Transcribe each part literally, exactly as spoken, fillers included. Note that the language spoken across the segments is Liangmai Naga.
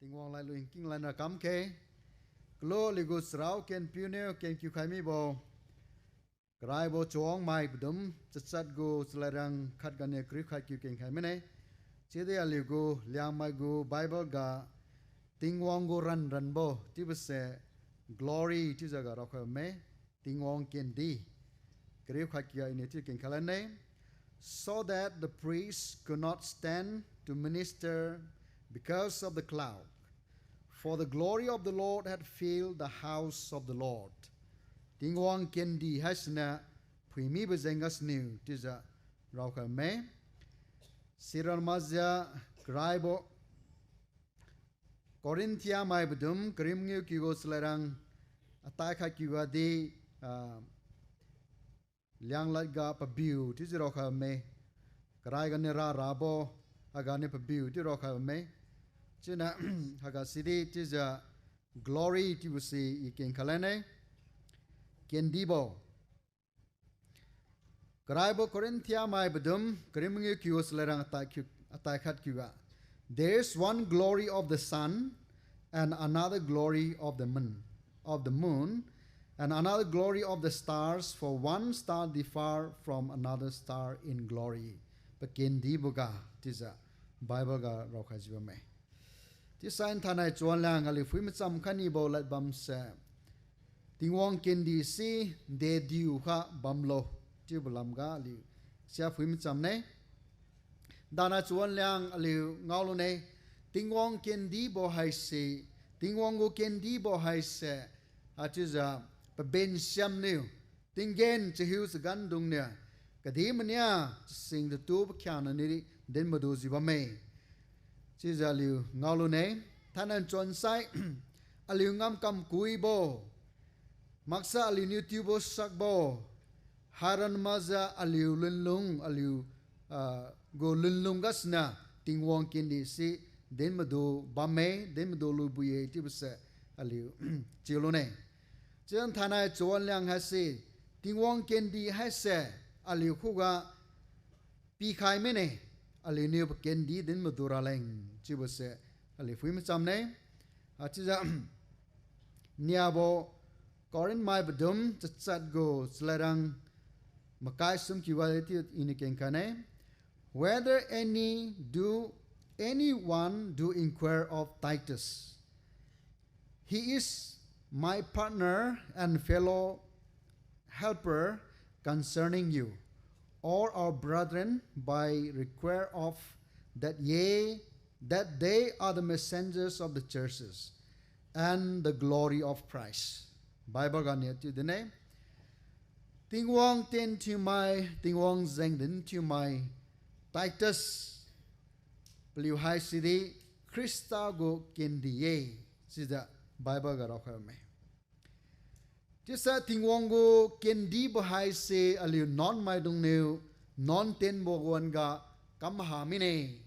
Tingwang lad lui nking lad na kam khe. Kalu aliu gu charao kenpiu niu kenkiu khai mibo. Karaibo Chawangmai padum, chachat gu chalairang khat ganiu kariu khat kiu kengkhai mine. Chiudi aliu gu Liangmai gu Bible ga Tingwang gu ranranbo chiubo se glory chiujiu ga raokhai bamme. Tingwang kendi. Kariu khat kiu ga iniu chiu kengkhai lane. So that the priests could not stand to minister because of the cloud. For the glory of the Lord had filled the house of the Lord. Tingwang kendi haisiniu phuimibo jeng gasiniu chiujiu raokhai bamme. Siran makjiu karaibo Corinthia mai padum, kariu mangiu kiu gu chalairang atai khat kiu ga di, ah, Lianglad ga pabiu chiujiu raokhai bamme. Karai ganiu rarabo, aganiu pabiu chiu raokhai bamme. Chiuniu, haiga sidi chiujiu glory chiubo si i kengkhai lane. Kendibo. Karaibo Corinthia mai padum, kariu mangiu kiu gu chalairang atai kiu, atai khat kiu ga. There is one glory of the sun, and another glory of the moon, of the moon, and another glory of the stars, for one star differ from another star in glory. Pakendibo ga chiujiu Bible ga raokhaijiu bamme. Chiusai thainai chawang liang aliu phui macham khainibo lad bamse, Tingwang kendi si dediu kha bamlo chiubo lamga aliu sia phui macham ne. Dana chawang liang aliu ngaolu ne, Tingwang kendibo haise, Tingwang gu kendibo haise, achiujiu paben siamniu, tinggen chahiu chagandungniu, kadih mania chasing tatu pakhiangna nidi din madujiu bamme. Chiujiu aliu ngaolu ne, thainai chawang sai, aliu ngamkam kuibo, maksai aliuniu tiubo sakbo, hairan makjiu aliu lunlung, aliu, ah, gu lunlung gasiniu, Tingwang kendi si din madu bamme, din madu lubo-e chiubo se aliu chiulu ne. Chiujiu thainai chawang liang haise, Tingwang kendi haise, aliu khuga pikhai mine, aliuniu pakendi din madu raleng chiubo se aliu phui macham ne. Achiujiu niabo Corinth mai padum chachat gu chalairang makai sum kiu ga chiu iniu kengkhai ne. Whether any do, anyone do inquire of Titus, he is my partner and fellow helper concerning you, all our brethren, by require of that ye, that they are the messengers of the churches, and the glory of Christ. Bible ganiu chiu dinne. Tingwang tien thiumai, Tingwang jeng din thiumai, Titus, paliu haisidi Khrista gu kendi-e, chiujiu Bible ga raokhai bamme. Chiusai Tingwang gu kendibo haise aliu nuan maidungniu nuan tienbo wan-ga kam ha mine.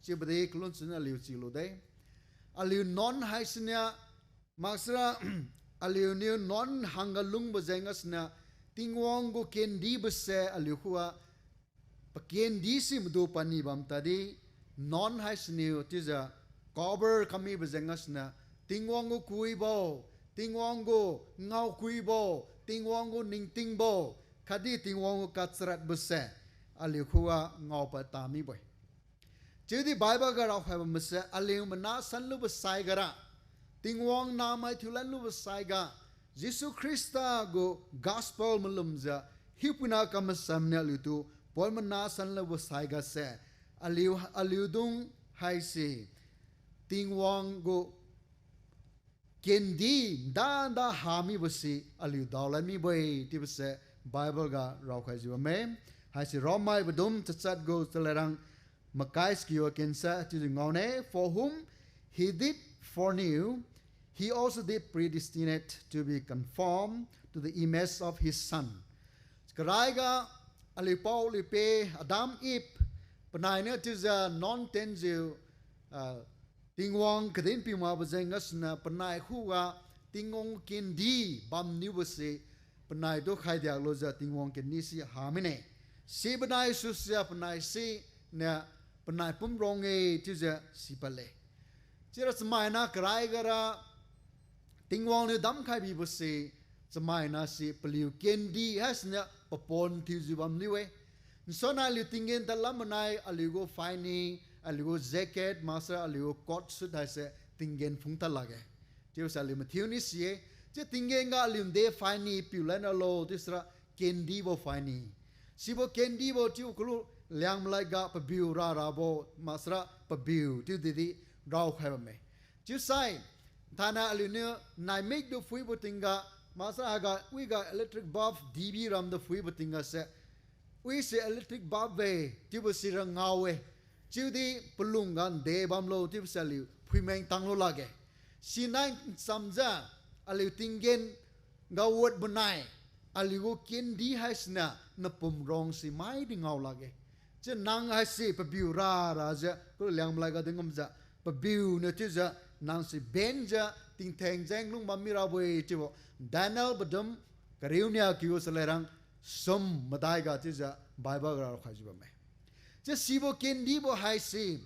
Chiubodi kalun chun aliu chiulude. Aliu nuan haisiniu, maksara, aliuniu nuan hangga lungbo jeng gasiniu, Tingwang gu kendibo se aliu khuga pakendi si madu pani bam tadi, nuan haisiniu chiujiu cover kam mibo jeng gasiniu, Tingwang gu kuibo, Tingwang gu ngaokuibo, Tingwang gu ningtingbo, khatdi Tingwang gu kacharatbo se aliu khuga ngaopad ta mibo-e. Chiudi Bible ga raokhai bambo se aliu mana sanlubo saiga ra, Tingwang nahmai thiulan lubo saiga, Jesu Khrista gu gospel malumjiu hiupuina kamasanniu aliutu pon mana sanlubo saiga se, aliu, aliudung haise Tingwang gu kendi danda ha mibo si aliu daolan mibo-e chiubo se Bible ga raokhaijiu bamme. Haise Rommai padum chachat gu chalairang makai skiu ga kensa chiujiu ngaone, for whom he did foreknew, he also did predestinate to be conformed to the image of his Son. Karaiga aliu pao aliu pe Adam Eve, panainiu chiujiu nuan tienjiu, ah, Tingwang kadin piu makbo jeng gasiniu panai khuga Tingwang kendi bamniubo se panaitu khaidiak lujiu Tingwang kendi si ha mine. Sibo nai susia panai siniu panai pumrong-e chiujiu sipadle. Chiura chamaina karai gara Tingwang niu damkhai bibose, chamaina si paliu kendi haisiniu papon thiujiu bamliu-e. Nsuan aliu tinggen tadlam manai aliugu phaini, aliugu jacket, maksara aliugu coat suit haise tinggen phung tad lakge. Chiubose aliu mathiu ni si-e. Chi tinggen ga aliu nde phaini piu lanralo chiusara kendibo phaini. Sibo kendibo chiu kalu Liangmai lad ga pabiu rarabo, maksara pabiu chiu didi raokhai bamme. Chiusai, thainai aliuniu naimik du phuibo tingga, maksara haiga wiga electric bulb dibi ramda phuibo tinggase, wise electric bulb-e chiubo sira ngao-e. Chiudi palungga nde bamlo chiubose aliu phuimeng tanglu lakge. Sinai nchamjiu aliu tinggen ga watbo nai, aliugu kendi haisiniu napum rong si maidi ngao lakge. Chi nang haise pabiu rarajiu kalu Liangmai lad ga dinkumjiu, pabiuniu chiujiu nang si benjiu tingtheng jeng lungbam mirabo-e chiubo Daniel padum kariu nia kiu salairang sum madai ga chiujiu Bible ga raokhaijiu bamme. Chi sibo kendibo haise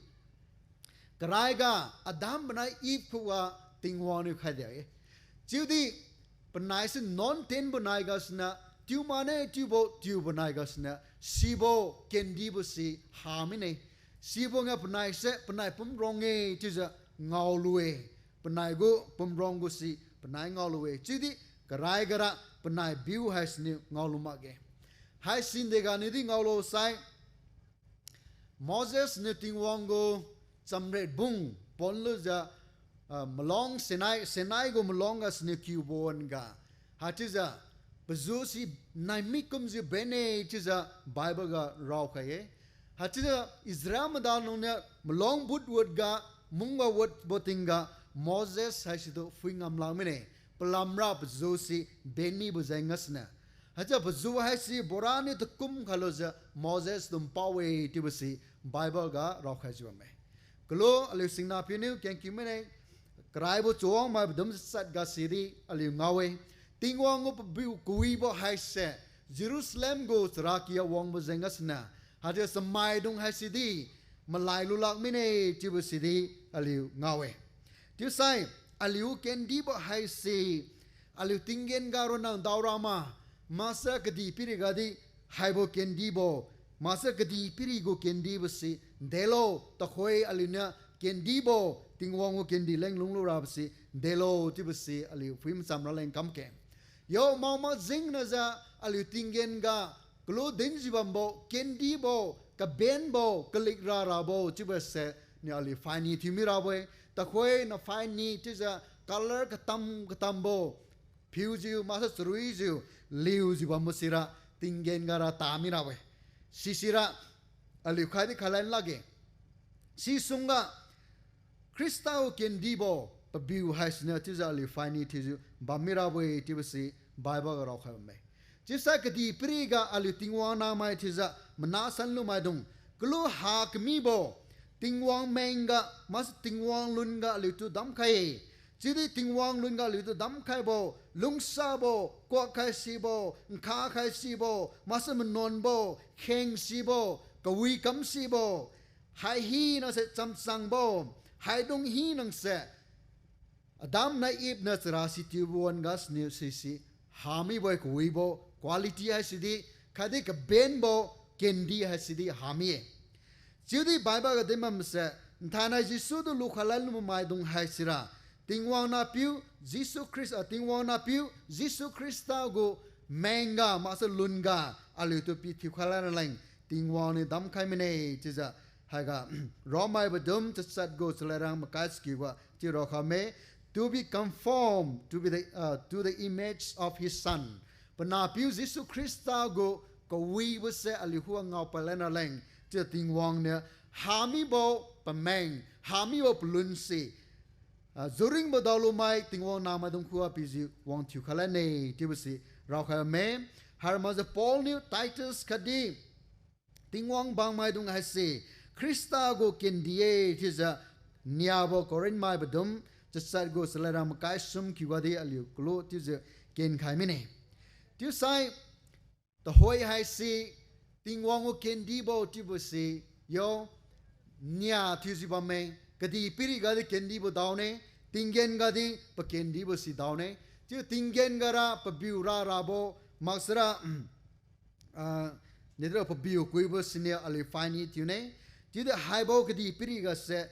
karaiga Adam panai Eve khuga Tingwang niu khaidao-e. Chiudi panai si nuan tenbo nai gasuniu tiu mane chiubo tiubo nai gasuniu sibo kendibo si hamine. Sibo nga panaise panai pumrong-e chiujiu ngaolu-e. Panai gu pumrong gu si panai ngaolu-e. Chiudi karai gara panai biu haisiniu ngaolu makge. Haisi nde ganiudi ngaolo sai Moses niu Tingwang gu chamret bung ponlujiu, ah, malong Sinai, Sinai gu malong gasuniu kiubo wan-ga. Haichiujiu pazu si naimik kumjiu benne chiujiu Bible ga raokhai-e. Haichiujiu Israel maidung lungniu malong but watga mungga watbo tingga Moses haisitu phui ngam lak mine. Palamra pazu si benmibo jeng gasuniu. Haichiujiu pazu haise bora niu takum khalujiu Moses tu npao-e chiubo si Bible ga raokhaijiu bamme. Kalu aliu singna piuniu kengkiu mine, karaibo chawang mai padum sat ga sidi aliu ngao-e. Tingwang gu pabiu kawibo haise Jerusalem gu charaky wangbo jeng gasuniu, haichiujiu chamaidung haisidi malai lulak mine chiubo sidi aliu ngao-e. Chiusai aliu kendibo haise aliu tinggen ga ronna daorama, maksara kadihpiri gadi haibo kendibo, maksara kadihpiri gu kendibo si delo, tuhoi aliuniu kendibo, Tingwang gu kendi leng lunglurabo si delo chiubo si aliu phui macham raleng kamke. Yo mao majengnajiu aliu tinggen ga kalu dinjiu bambo kendibo, kabenbo, kalik rarabo chiubose niu aliu phaini thiu mirabo-e. Tuhoi na phaini chiujiu color katam katambo phiujiu maksara charuijiu liujiu bambo sira tinggen gara ta mirabo-e. Sisira aliu khaidi khailan lakge. Sisungga Khrista gu kendibo pabiu haisiniu chiujiu aliu phaini thiujiu bam mirabo-e chiubo si Bible ga raokhai bamme. Chiusai kadihpiri ga aliu Tingwang namai thiujiu mana sanlu maidung, kalu ha kamibo, Tingwang mengga maksara Tingwang lunga aliutu damkhai-e. Chiudi Tingwang lunga aliutu damkhaibo, lungsabo, kuakkhai sibo, nkhakhai sibo, maksara manuanbo, kheng sibo, kawi kam sibo, hai hinase chamchangbo, haidung hinase Adam nai Eve niu chara si tiubo wan gasuniu sisi hamibo-e. Kawibo quality haisidi, khatdi kabenbo kendi haisidi hami-e. Chiudi Bible ga dinbamse, nthainai Jesu tu lukhailan lumaidung haisira Tingwang Nahpiu Jesu Khrista, ah, Tingwang Nahpiu Jesu Khrista gu mengga maksara lunga aliutu pithiu khailan raleng Tingwang niu damkhai mine chiujiu haiga Romai padum chachat gu chalairang makai chakiu ga chiu raokhai bamme, to be conformed to be the, uh, to the image of his Son. Panahpiu Jesu Khrista gu kawibose aliu khuga ngao pailan raleng chiu Tingwang niu hamibo pameng, hamibo palunse, ah, juringbo daolumai Tingwang nahmaidung khuga pijiu wang thiu khailan-e chiubo si raokhai bamme. Haimajiu Paul niu Titus khatdi Tingwang bangmaidung haise Khrista gu kendi-e chiujiu niabo Corinth mai padum chachat gu chalairang makai sum kiu gadi aliu kalu chiujiu kenkhai mine. Chiusai tuhoi haise Tingwang gu kendibo chiubo si yo nia thiujiu bamme. Kadihpiri gadi kendibo daone, tinggen gadi pakendibo si daone. Chiu tinggen gara pabiu rarabo, maksara, ah, nidra pabiu kuibo siniu aliu phaini thiune. Chiudi haibo kadihpiri gase,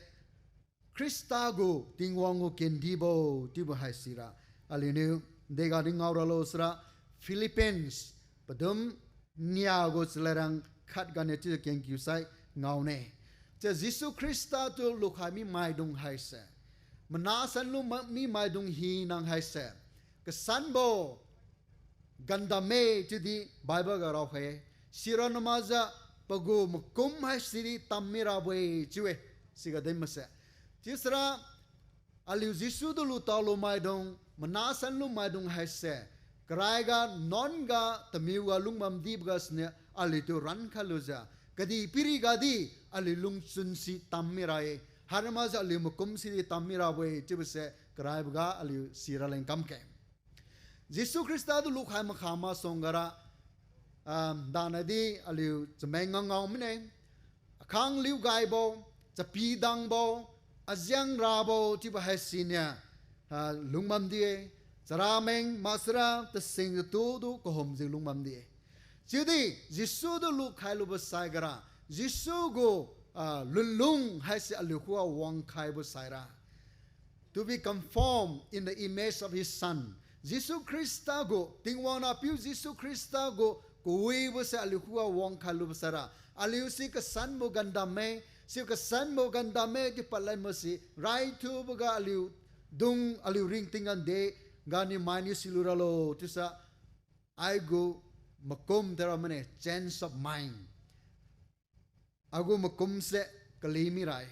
Khrista gu Tingwang gu kendibo chiubo haisira. Aliuniu dega di ngao ralo sira Philippians padum nia gu chalairang khat ganiu chiujiu kengkiu sai ngaone. Chi Jesu Khrista tu lukhai mi maidung haise, mana sanlu ma-, mi maidung hinang haise, kasanbo gandamme chiudi Bible ga raokhai-e. Sira namakjiu pagu makum haisidi tam mirabo-e chiu-e. Siga din mase. Chiusira aliu Jesu tu lutao lu maidung, mana sanlu maidung haise, karaiga, nuan ga, tamiu ga, lungbam dibo gasuniu aliutu rankhai lujiu, kadihpiri gadi aliu lungchun si tam mira-e. Hairamjiu aliu makum sidi tam mirabo-e chiubose karaiboga aliu sira leng kamkhe. Jesu Khrista tu lukhai makha masuang gara, ah, danadi aliu chameng ngangao mine. Akhang liu gaibo, chapi dangbo, ajiang rabo chiubo haisiniu, ah, lungbam di-e, charameng, maksara, tasing, tatu tu kahumjiu lungbam di-e. Chiudi Jesu tu lukhai lubo sai gara, Jesu gu, ah, lunlung haise aliu khuga wangkhaibo saira. To be conformed in the image of his Son. Jesu Khrista gu, Tingwang Nahpiu Jesu Khrista gu, kawibose aliu khuga wangkhai lubo saira. Aliu si kasanbo gandamme, si kasanbo gandamme chiu padlanbo si, raithuboga aliu dung, aliu ringting gande, ganiu mainiu silu ralo, chiusa, aigu makum tera mane, change of mind. Agu makumse kali mira-e.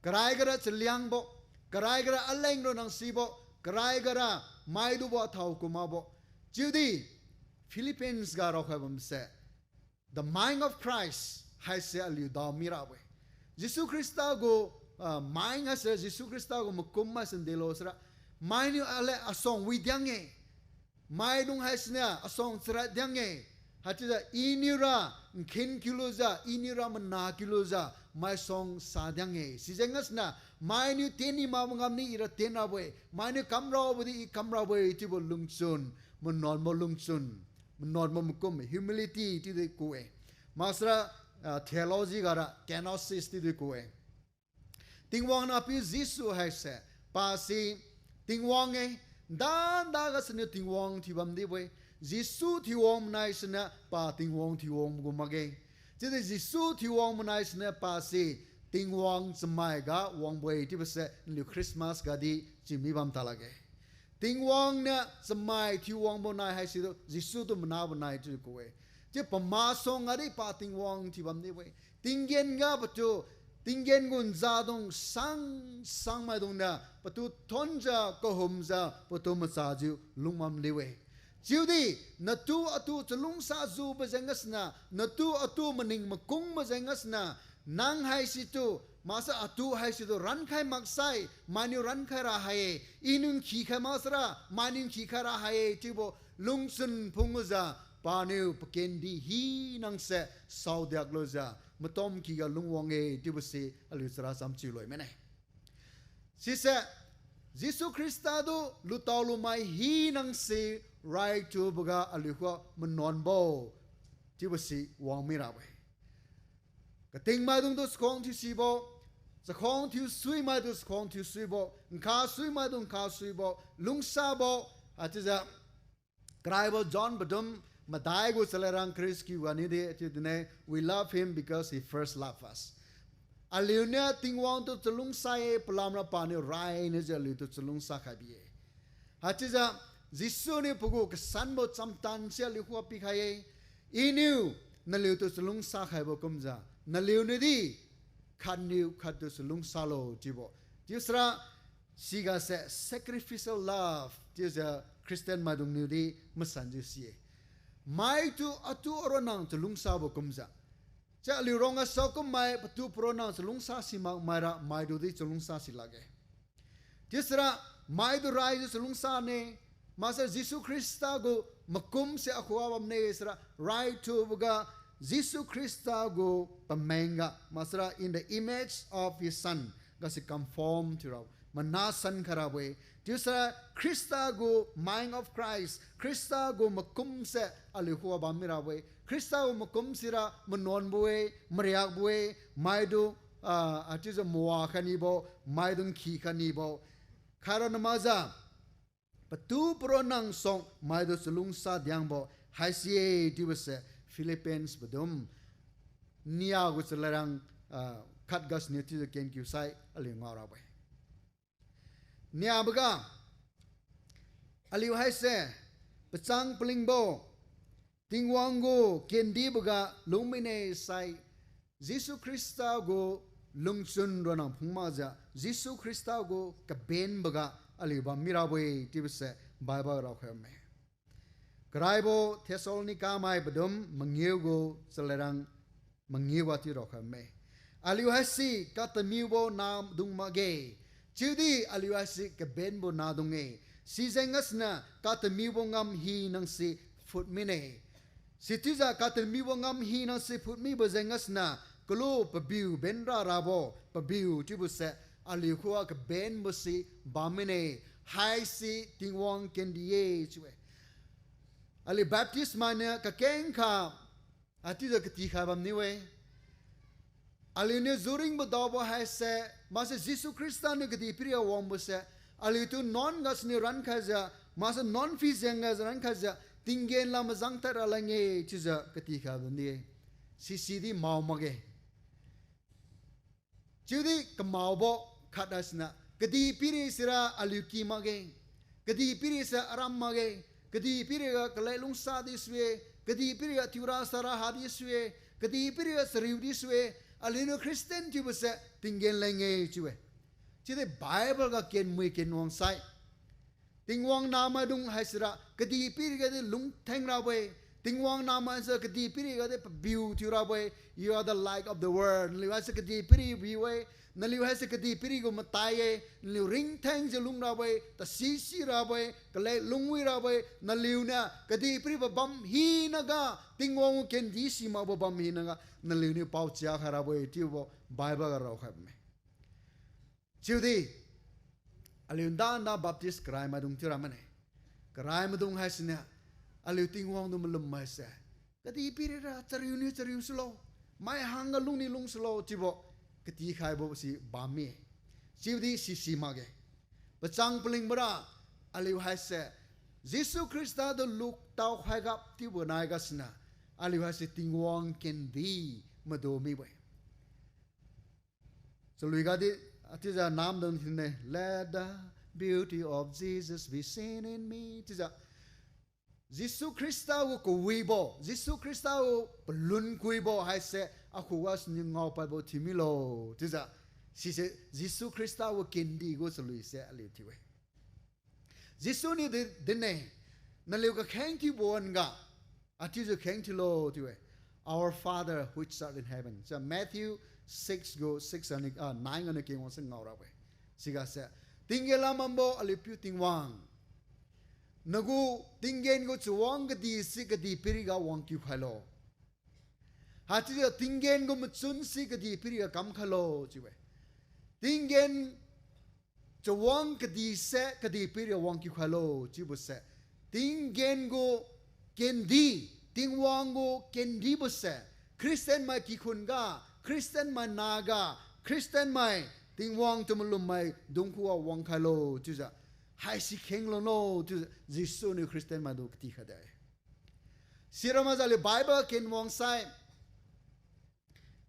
Karai gara chaliangbo, karai gara aleng ronnang sibo, karai gara maidubo athao kumakbo. Chiudi Philippians ga raokhai bamse, the mind of Christ haise aliu dao mirabo-e. Jesu Khrista gu, ah, mind haise, Jesu Khrista gu makum haise delo sira, mainiu ale asuang widiang-e. Maidung haisiniu asuang charat diang-e. Haichiujiu iniura nkhin kiulujiu, iniura mana kiulujiu, maisuang sa diang-e. Sijeng gasuniu, mainiu tien ni makbo ngamni ira tien rabo-e, mainiu kamraobodi i kamrabo-e chiubo lungchun, manuanbo lungchun, manuanbo makum, humility chiudi ku-e. Maksara, ah, theology gara kenosis chiudi ku-e. Tingwang Nahpiu Jesu haise, pasi Tingwang-e, danda gasuniu Tingwang thiubam dibo-e, Jesu thiuwang manai siniu pa Tingwang thiuwang gu makge. Chiudi Jesu thiuwang manai siniu pasi Tingwang chamaiga wangbo-e chiubose naliu Christmas gadi chiumi bam ta lakge. Tingwang niu chamai thiuwangbo nai haisitu Jesu tu manabo nai chiu ku-e. Chiu pamasuang gadi pa Tingwang thiubam dibo-e. Tinggen ga patu, tinggen gu nzadung sang, sangmaidung niu patu thonjiu, kahumjiu, patu machajiu lungbam liu-e. Chiudi, natu atu chalungsa jubo jeng gasuniu, natu atu maning makungbo jeng gasuniu, nang haisitu, maksara atu haisitu rankhai maksai, mainiu rankhai ra hai-e, iniu nkhikhai maksara, mainiu nkhikhai ra hai-e chiubo lungchun phunglujiu, paniu pakendi hinangse saodiak lujiu, matomkiga lungwang-e chiubo si aliu chara cham chiu loi mane. Sise, Jesu Khrista tu lutao lumai hinangse raithuboga aliu khuga manuanbo chiubo si wang mirabo-e. Kating maidungtu chakhuang thiusibo, chakhuang thiusui maitu chakhuang thiusuibo, nkha sui maitu nkha suibo, lungsabo, haichiujiu karaibo John padum madai gu chalairang kariu chakiu ganiudi chiu dinne, we love him because he first loved us. Aliuniu Tingwang tu chalungsa-e, palamra paniu rainijiu aliutu chalungsa khai bi-e. Haichiujiu Jesu niu pagu kasanbo chamtan se aliu khuga pikhai-e. Iniu naliutu chalungsa khaibo kumjiu, naliuniudi khatniu khattu chalungsalo chiubo. Chiusira sigase sacrificial love chiujiu Christian maidungniudi masanjiu si-e. Maitu atu aronna chalungsabo kumjiu, cha aliu rongga saokum mai patu paronna chalungsa simak maira maidudi chalungsa si lakge. Chiusira maitu raijiu chalungsane, maksai Jesu Khrista gu makumse akhuga bamne sira raithuboga Jesu Khrista gu pamengga, maksara in the image of his Son, gasi conform thiurabo, mana san khairabo-e. Chiusai Khrista gu mind of Christ, Khrista gu makumse aliu khuga bammirabo-e. Khrista gu makum sira manuanbo-e, mariakbo-e, maidung, ah, achiujiu mawa khai nibo, maidung khi khai nibo. Khaira namakjiu, patu paronna suang maitu chalungsa diangbo haise-e chiubose Philippians padum nia gu chalairang, ah, khat gasuniu chiujiu kenkiu sai aliu ngao rabo-e. Niaboga, aliu haise, pachang palingbo, Tingwang gu kendiboga lungmine sai, Jesu Khrista gu lungchun ronna phung makjiu, Jesu Khrista gu kabenboga aliu bammirabo-e chiubose Bible raokhai bamme. Karaibo Thessalonica mai padum mangiu gu chalairang mangiu ga chiu raokhai bamme. Aliu haise katamiubo nahdung makge, chiudi aliu haise kabenbo nahdung-e. Sijeng gasuniu katamiubo ngam hinase phut mine. Sichiujiu katamiubo ngam hinase phut mibo jeng gasuniu kalu pabiu benra rabo, pabiu chiubose aliu khuga kabenbo si bam mine, haise Tingwang kendi-e chiu-e. Aliu Baptist mainiu kakengkha, achiujiu katikhai bamniu-e. Aliuniu juringbo daobo haise, makse Jesu Khrista niu kadihpiriga wangbose, aliutu nuan gasuniu rankhaijiu, makse nuan phi jeng gasu rankhaijiu, tinggen lam majang tad raleng-e chiujiu katikhai bamdi-e. Sisidi mao makge. Chiudi kamaobo khat haisiniu, kadihpiri sira aliu ky makge, kadihpiri sira aram makge, kadihpiriga kalek lungsa di sui-e, kadihpiriga tiura sara hadi sui-e, kadihpiriga chariu di sui-e, aliuniu Christian thiubose tinggen leng-e chiu-e. Chiudi Bible ga kenmui kenwang sai, Tingwang nahmaidung haisira kadihpiriga di lungtheng rabo-e. Tingwang nahmai haise kadihpiriga di pabiu thiu rabo-e. You are the light of the world. Naliu haise kadihpiri biu-e. Naliu haise kadihpiri gu matai-e. Naliu ringthengjiu lung rabo-e. Tasi si rabo-e. Kalek lungwi rabo-e. Naliuniu kadihpiribo bam hinaga, Tingwang gu kendi simakbo bam hinaga, naliuniu paochia khai rabo-e chiubo Bible ga raokhai bamme. Chiudi, aliu nda nda Baptist karai maidung thiura mane. Karai maidung haisiniu, aliu Tingwang tu malum maise, kadihpirira chariuniu chariu sulo, mai hangga lungniu lung sulo chiubo katikhaibo si bamme. Chiudi sisi makge. Pachang palingbora, aliu haise Jesu Khrista tu lutao khaigap chiubo nai gasiniu, aliu haise Tingwang kendi madu mibo-e. Chalui gadi, achiujiu namdung thinne, Let the beauty of Jesus be seen in me chiujiu, Jesu Khrista gu kawibo, Jesu Khrista gu palun kuibo haise akhuga siniu ngaopaibo thiumilo chiujiu, sise Jesu Khrista gu kendi gu chalui se aliu thiu-e. Jesu niu di, dinne, naliu kakheng thiubo wan-ga, achiujiu kheng thiulo chiu-e. Our Father which art in heaven. Sa Matthew six gu six aniu, ah, nine aniu kengwang se ngao rabo-e. Sigase, tinggen lam bambo aliu piu Tingwang, nagu tinggen gu chawang kadih si kadihpiriga wangkiu khailo. Haichiujiu tinggen gu machun si kadihpiriga kam khailo chiu-e. Tinggen chawang kadih se kadihpiriga wangkiu khailo chiubo se, tinggen gu kendi, Tingwang gu kendibo se, Christian mai kikhun ga, Christian mai naga, Christian mai Tingwang tu malum maidung khuga wangkhailo chiujiu, haisi kheng lono chiujiu Jesu niu Christian maitu katikhai de. Sira makjiu aliu Bible kenwang sai,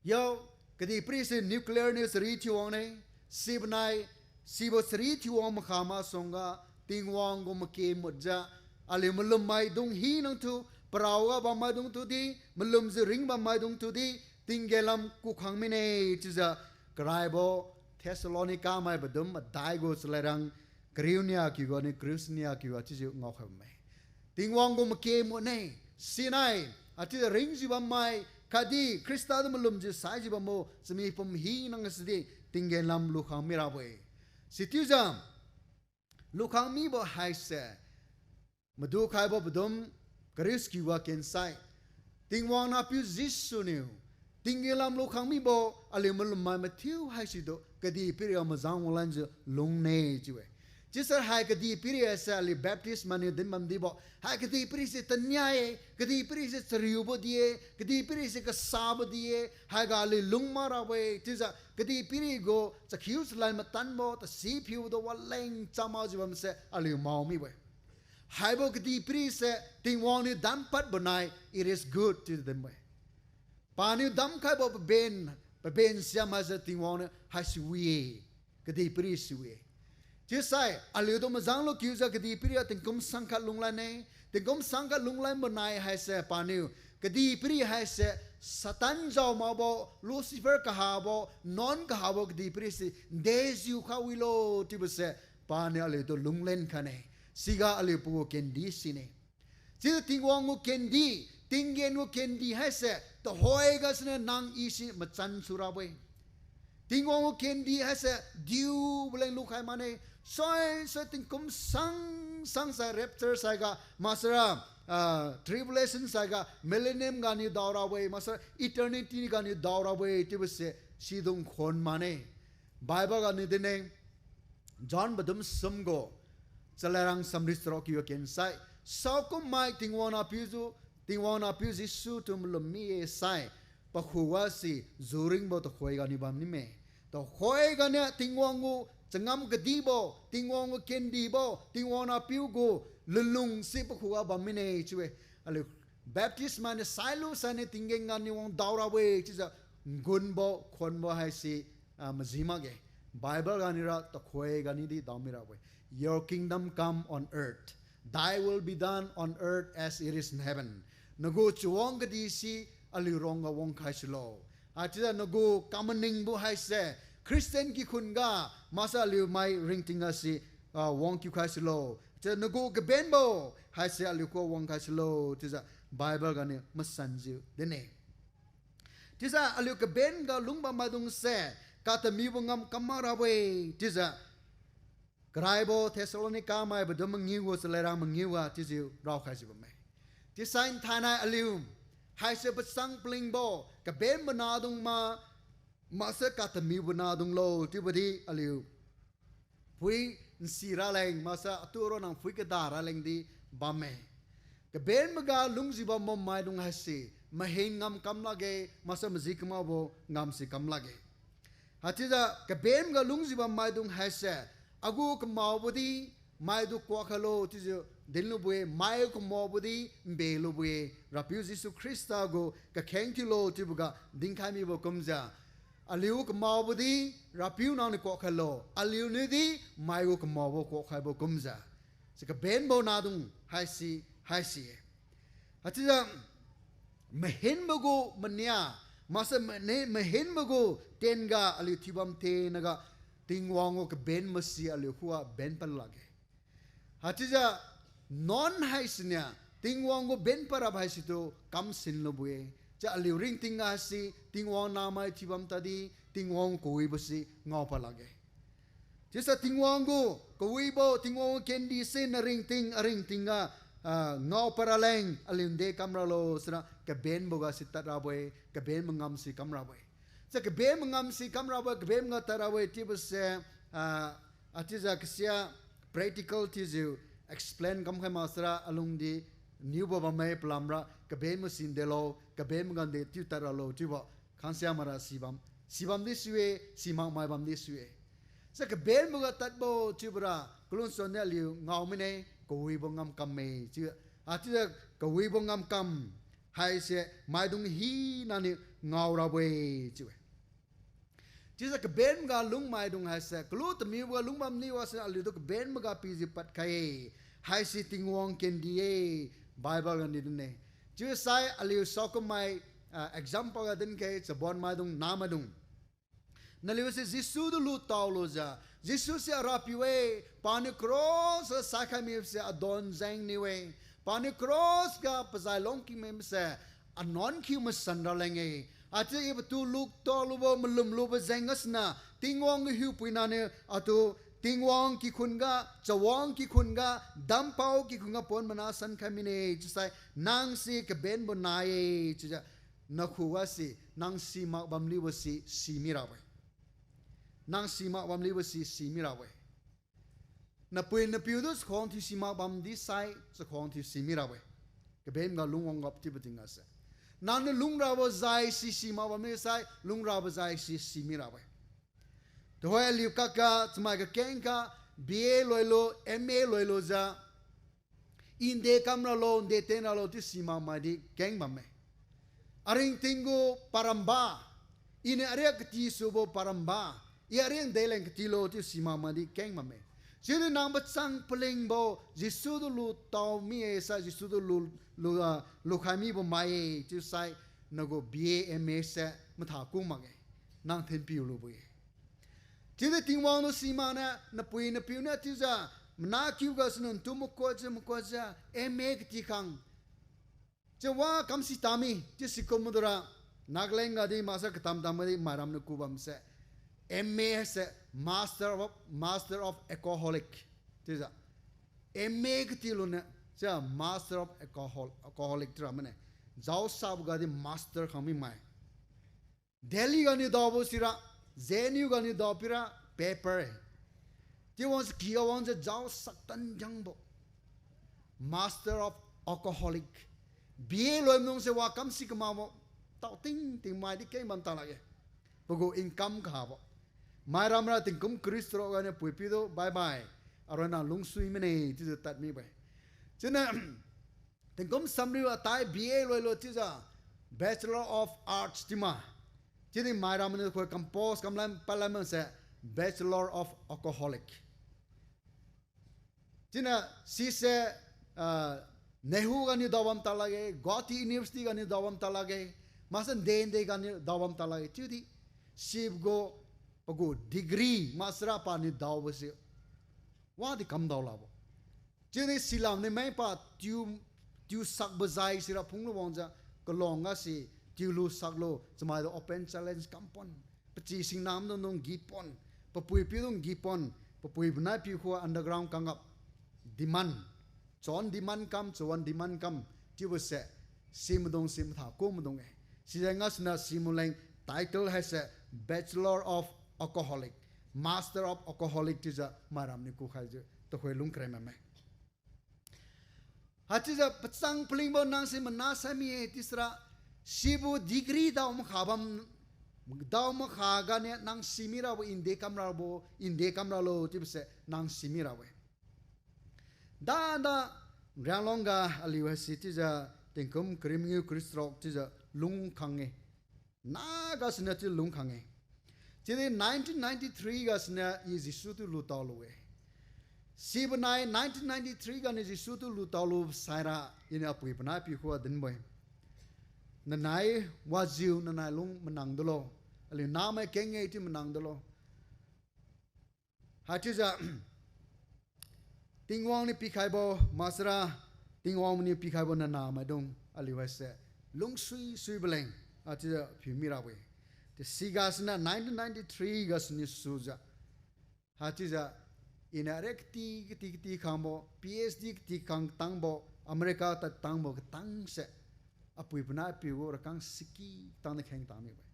yo, kadihpiri se nuclear niu chari thiuwangne, sibo nai, sibo chari thiuwang makha masuangga, Tingwang gu make mutjiu, aliu malum maidung hinatu, parao ga bam maidung tudi, malumjiu ring bam maidung tudi, tinggen lam kukhang mine chiujiu, karaibo Thessalonica mai padum madai gu chalairang, kariu nia kiu ganiu kariu nia kiu ga chiujiu ngaokhai bamme. Tingwang gu make mutne, sinai, achiujiu ringjiu bammai, khatdi Khrista tu malumjiu saijiu bambo chami pum hina sidi, tinggen lam lukhang mirabo-e. Sichiujiu, lukhang mibo haise, Madukhaibo padum kariu skiu ga kensai, Tingwang Nahpiu Jesu niu tingkeng lam lukhang mibo, aliu malummai mathiu haisitu kadihpiriga majang wanglanjiu lungne chiu-e. Chiusai hai kadihpiri haise aliu Baptist mainiu din bamdibo, hai kadihpiri se tania-e, kadihpiri se chariubo di-e, kadihpiri se kasabo di-e, haiga aliu lung makrabo-e chiujiu kadihpiri gu chakhiu chalai matanbo, tasi phiubo tu waleng chamajiu bamse aliu mao mibo-e. Haibo kadihpiri se Tingwang niu dampadbo nai, it is good chiu dinbo-e. Paniu damkhaibo paben, paben siam haise Tingwang niu haisi wi-e, kadihpiri si wi-e. Chiusai aliutu majang lukiujiu kadihpiriga tingkum sangkhat lunglan-e, tingkum sangkhat lunglanbo nai haise paniu kadihpiri haise Satan jao makbo, Lucifer kahabo, nuan kahabo kadihpiri si dejiu kha wilo chiubo se paniu aliutu lunglen khaine. Siga aliu pagu kendi sine. Chiujiu Tingwang gu kendi, tinggen gu kendi haise tuhoi gasuniu nang i si machan surabo-e. Tingwang gu kendi haise diubo leng lukhai mane. Soi soi tingkum sang sang sai rapture saiga maksara, ah, tribulation saiga millennium ganiu daorabo-e, maksara eternity ganiu daorabo-e chiubo se sidung khon mane. Bible ganiu din-e. John padum sum gu chalairang samri charuk kiu kensai, saokum mai Tingwang Nahpiu ju, Tingwang Nahpiu Jesu tu malum mi-e sai, pakhuga si juringbo tuhoi ganiu bam nime. Tuhoi ganiu Tingwang gu changam kadibo, Tingwang gu kendibo, Tingwang Nahpiu gu lunlung si pakhuga bam mine chiu-e. Aliu Baptist mainiu sailu sainiu tinggen ganiu wang daorabo-e chiujiu ngunbo khonbo haise, ah, maji makge. Bible ganiu ra tuhoi ganiu di dao mirabo-e. Your kingdom come on earth. Thy will be done on earth as it is in heaven. Nagu chawang kadi si aliu rongga wangkhai sulo. Haichiujiu nagu kamaningbo haise Christian kikhun ga maksai aliu mai ringting ga si, ah, wang kiukhai sulo. Chiujiu nagu kabenbo haise aliu khuga wangkhai sulo. Chiujiu Bible ganiu masanjiu din-e. Chiujiu aliu kabenga lungbam maidung se katamibo ngam kam makrabo-e. Chiujiu karaibo Thessalonica mai padum mangiu gu chalairang mangiu ga chiujiu raokhaijiu bamme. Chiusai nthainai aliu haise pachang palingbo kabenbo nahdung ma, maksai katamibo nahdung lo chiubo di aliu phui nsi raleng maksai atu ronang phui kada raleng di bamme. Kabenboga lungjiu bambo maidung haise mahin ngam kam lakge, maksai maji kamakbo ngam si kam lakge. Haichiujiu kabenboga lungjiu bam maidung haise, agu kamaobo di maitu kuak khailo chiujiu dinlubo-e, mai kamaobo di nbelubo-e, Rapiu Jesu Khrista gu kakheng thiulo chiuboga dinkhai mibo kumjiu. Aliu kamaobo di Rapiu nangniu kuak khailo, aliuniu di maigu kamaobo kuak khaibo kumjiu. Si kabenbo nahdung haise, haise-e. Haichiujiu mahinbo gu mania, maksai mane, mahinbo gu tenga aliu thiubam tenaga Tingwang gu kabenbo si aliu khuga benpad lakge. Haichiujiu nuan haisiniu Tingwang gu benpadrabo haisitu kamsin lubo-e. Chiujiu aliu ringting ga si Tingwang nahmai thiubam tadi Tingwang kawibo si ngaopad lakge. Chiusai Tingwang gu kawibo, Tingwang gu kendi si naringting aringting ga, ah, ngaopad raleng aliu nde kam ralo sira kabenboga si tadrabo-e, kabenbo ngam si kam rabo-e. Chiujiu kabenbo ngam si kam rabo-e, kabenboga tadrabo-e chiubo se, ah, haichiujiu kasia practical thiujiu explain kamkhai maksara alungdi niubo bamme palamra kabenbo si ndelo, kabenboga nde chiu tadralo chiubo khangsia makra sibam, sibam di sui-e, simakmai bam di sui-e. Sa kabenboga tadbo chiubora kalungsuan niu aliu ngao mine, kawibo ngamkamme chiu. Haichiujiu kawibo ngamkam haise maidung hinaniu ngao rabo-e chiu-e. Chiujiu kabenboga lungmaidung haise, kalu tamiuboga lungbam niwase aliutu kabenboga pijiu padkhai-e. Haise Tingwang kendi-e, Bible ganiu dinne. Chiusai aliu saokummai, ah, example ga dinkhai, chabonmaidung, nahmaidung. Naliu se Jesu tu lutao lujiu, Jesu se Arapiu-e, paniu cross ga saikhai mibose adon jengniu-e, paniu cross ga pazai lungki mibose anuan khiu masan raleng-e. Achiu i patu lutao lubo malum lubo jeng gasuniu, Tingwang gu hiupuina niu atu Tingwang kikhun ga, chawang kikhun ga, dampao kikhun ga pon mana sankhai mine chiusai, nang se kabenbo nai-e chiujiu nakhuga si, nang simak bamliubo si, si mirabo-e. Nang simak bamliubo si, si mirabo-e. Napui napiu tu chakhuang thiu simak bamdi sai, chakhuang thiu si mirabo-e. Kabenga lungwang gap chiubo tingga se. Nangniu lungrabo jai si simak bamdi sai, lungrabo jai si si mirabo-e. Tuhoi aliu kakga, chamai kakeng ga, B A loilu, M A loilujiu, inde kam ralo, nde ten ralo chiu simak maidi keng bamme. Aringting gu paramba, iniu ariak kati subo paramba, i ariak nde leng katilo chiu simak maidi keng bamme. Chiudi nang pachang palingbo, Jesu tu lutao mi-e sai, Jesu tu lu, lu, ah, lukhai mibo mai-e chiusai, nagu B A M A se matha ku makge. Nang thinpiu lubo-e. Chiudi Tingwang tu simakniu, napui napiu niu chiujiu, mana kiu gasu nuntu makuatjiu, makuatjiu, M A kati khang. Chiu wa kamsi tami, chiu sikum madura, Nagaland gadi master katam tam gadi mairam niu ku bamse, M A se Master of, Master of Alcoholic. Chiujiu, M A kati luniu, chiu Master of Alcohol, Alcoholic chiura mane. Jaosabo gadi master khang mi mai. Delhi ganiu daobo sira, J N U ganiu dao pira, paper-e. Chiu wang se kiga wangjiu jao saktan jangbo. Master of Alcoholic. B A loi maidung se wa kamsi kamabo. Tao ting ting maidi keng bam ta lakge. Pagu income kahabo. Mairamra tingkum kariu charuk ganiu puipiu tu bye bye. Aronna lungsui mane chiujiu tad mibo-e. Chiuniu tingkum samriu atai B A loilu chiujiu Bachelor of Arts chiu ma. Chiudi mairam niu khoi compose kamlan palan mase Bachelor of Alcoholic. Chiuniu sise, ah, NEHU ganiu dao bam ta lakge, Gauhati University ganiu dao bam ta lakge, maksai nde nde ganiu dao bam ta lakge. Chiudi sibo gu pagu degree maksara paniu daobo se wadi kamdao lakbo. Chiudi silam niu maipa tiu, tiu sakbo jai sira phunglu wangjiu, kalong gasi, tiulu saklu, chamaitu open challenge kampon. Pachi singnam dung dung gipon, papui piu dung gipon, papui panai piu khu underground kangap demand. Chon demand kam, chawan demand kam, chiubo se, si maidung si matha ku maidung-e. Sijeng gasuniu si maleng title haise Bachelor of Alcoholic, Master of Alcoholic chiujiu mairam niu kukhaijiu tuhoi lung kren bamme. Haichiujiu pachang palingbo nang si mana sai mi-e chiusira, sibo degree dao makha bam, dao makha ganiu nang si mirabo, inde kamrabo, inde kamralo chiubo se nang si mirabo-e. Dada Rianglong ga aliu haise chiujiu tingkum kariu mangiu kariu charuk chiujiu lungkhang-e. Naga siniu chiu lungkhang-e. Chiudi nineteen ninety-three ga siniu i Jesu tu lutao lu-e. Sibo nai nineteen ninety-three ganiu Jesu tu lutao lu saira iniu apui panai piu khuga dinbo-e. Nanai wajiu nanai lung manang dulo. Aliu namai keng-e chiu manang dulo. Haichiujiu Tingwang niu pikhaibo maksara, Tingwang niu pikhaibo nanah maidung aliu haise lungsui suibo leng, haichiujiu phiu mirabo-e. Chiu siga siniu nineteen ninety-three ga siniu sujiu, haichiujiu iniu ariak kati kati kati khangbo, P H D kati khang katangbo, America tad tangbo katangse, apui panai piu gu rakang siki tangniu kheng tang mibo-e.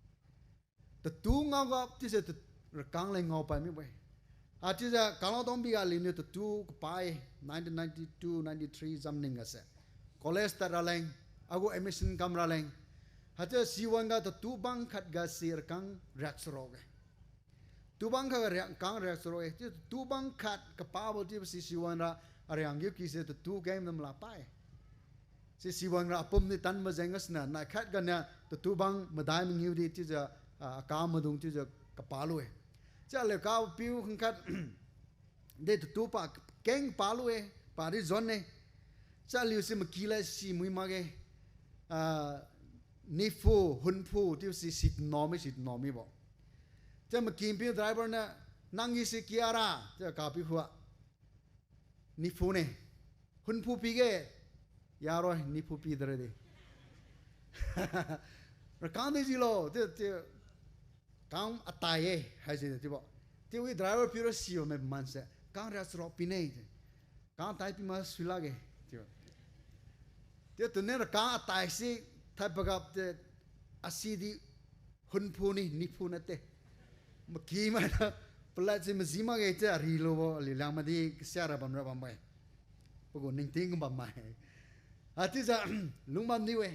Tatu ngaoga chiuse ta-, rakang leng ngao pai mibo-e. Haichiujiu Kanglatongbi ga aliuniu tatu kapai, nineteen ninety-two ninety-three jamning gase. College tad raleng, agu admission kam raleng. Haichiu siwan ga tatu bang khat gase rakang riak charuk-e. Tatu bang khat ga riak, kang riak charuk-e. Chiu tatu bang khat kapabo chiubo si siwan ra ariang giu kise tatu keng dam la pai. Si siwan ra apum di tanbo jeng gasiniu, nai khat ganiu tatu bang madai mangiu di chiujiu, ah, akam maidung chiujiu kapa lu-e. Chiu aliu kapiu khangkhat de tatu pa keng pa lu-e, padi zon-e. Chiu aliu si maky la si mui makge. Ah, nifu, hunphu chiu si si tano mi, si tano mibo. Chiu maky piu driver niu, nang i si kia ra, chiu kapiu khua. Nifu ne. Hunphu pige. Yaroi, nifu pidra de. Rakang di jilo, chiu, chiu, kang atai-e, haisi chiubo. Chiu wi driver piura sibo mai manse, kang riak charuk pine. Kang atai pi ma sui lakge, chiu. Chiu tuni rakang atai si, thai pagap chiu, Asi di hunphu ni, niphu nate. Maky maina, palad si maji makge chiu arilubo, aliu Liangmai di kasiara bamra bambo-e. Pagu ningting kum bammai. Haichiujiu, lungbam di-e.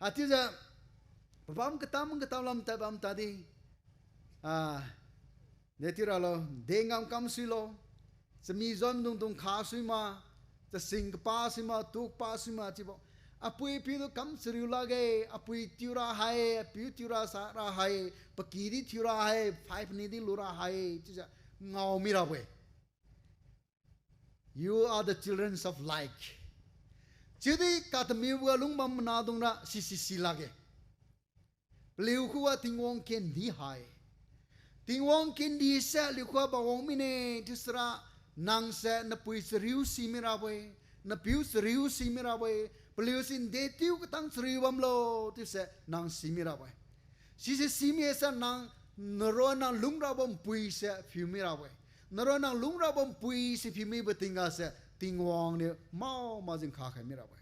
Haichiujiu, pabam katam katam lam tadbam tadi. Ah, de thiuralo, de ngam kam suilo, chami jondungdung kha sui ma, chasing kapa sui ma, tu kapa sui ma chiubo. Apui piu tu kam chariu lakge, apui tiura hai, apiu tiura sara hai, paky di thiura hai, five ni di lura hai, chiujiu ngao mirabo-e. You are the children of light. Chiudi katamiuboga lungbam manadungra sisi si lakge. Paliu khuga Tingwang kendi hai. Tingwang kendi se aliu khuga bawang mine chiusara nang se napui chariu si mirabo-e, napiu chariu si mirabo-e, paliu si nde tiu katang chariu bamlo chiuse nang si mirabo-e. Sise simi se nang, naronna nang lungrabo npui se phiu mirabo-e. Naronna nang lungrabo npui se phiu mibo tingga se Tingwang niu mao majing kha khai mirabo-e.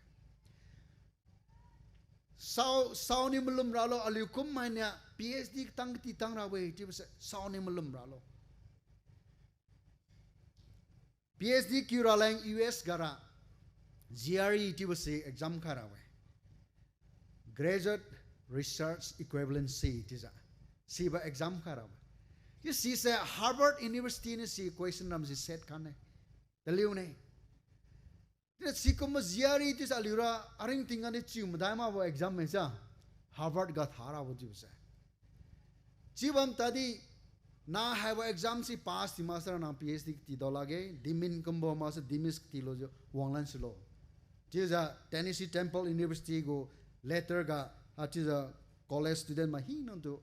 Sao, saoniu malum ralo, aliu kum mainiu PhD katang kati tang rabo-e chiubo se saoniu malum ralo. PhD kiu raleng US gara GRE chiubo si exam khai ra-e. Graduate Research Equivalency chiujiu sibo exam khai ra-e. Chiu sise Harvard University niu si question ram si set khan-e. Taliu ne. Chiu sikumbo GRE chiujiu aliura aringting ganiu chiu madai makbo exam-e sa. Harvard ga tha rabo chiubo se. Chiubam tadi, na haibo exam si pass thiu maksara nang PhD kati dao lakge, demin kumbo maksai demis katilujiu wanglan sulo. Chiujiu Tennessee Temple University gu letter ga, haichiujiu college student mai hinatu,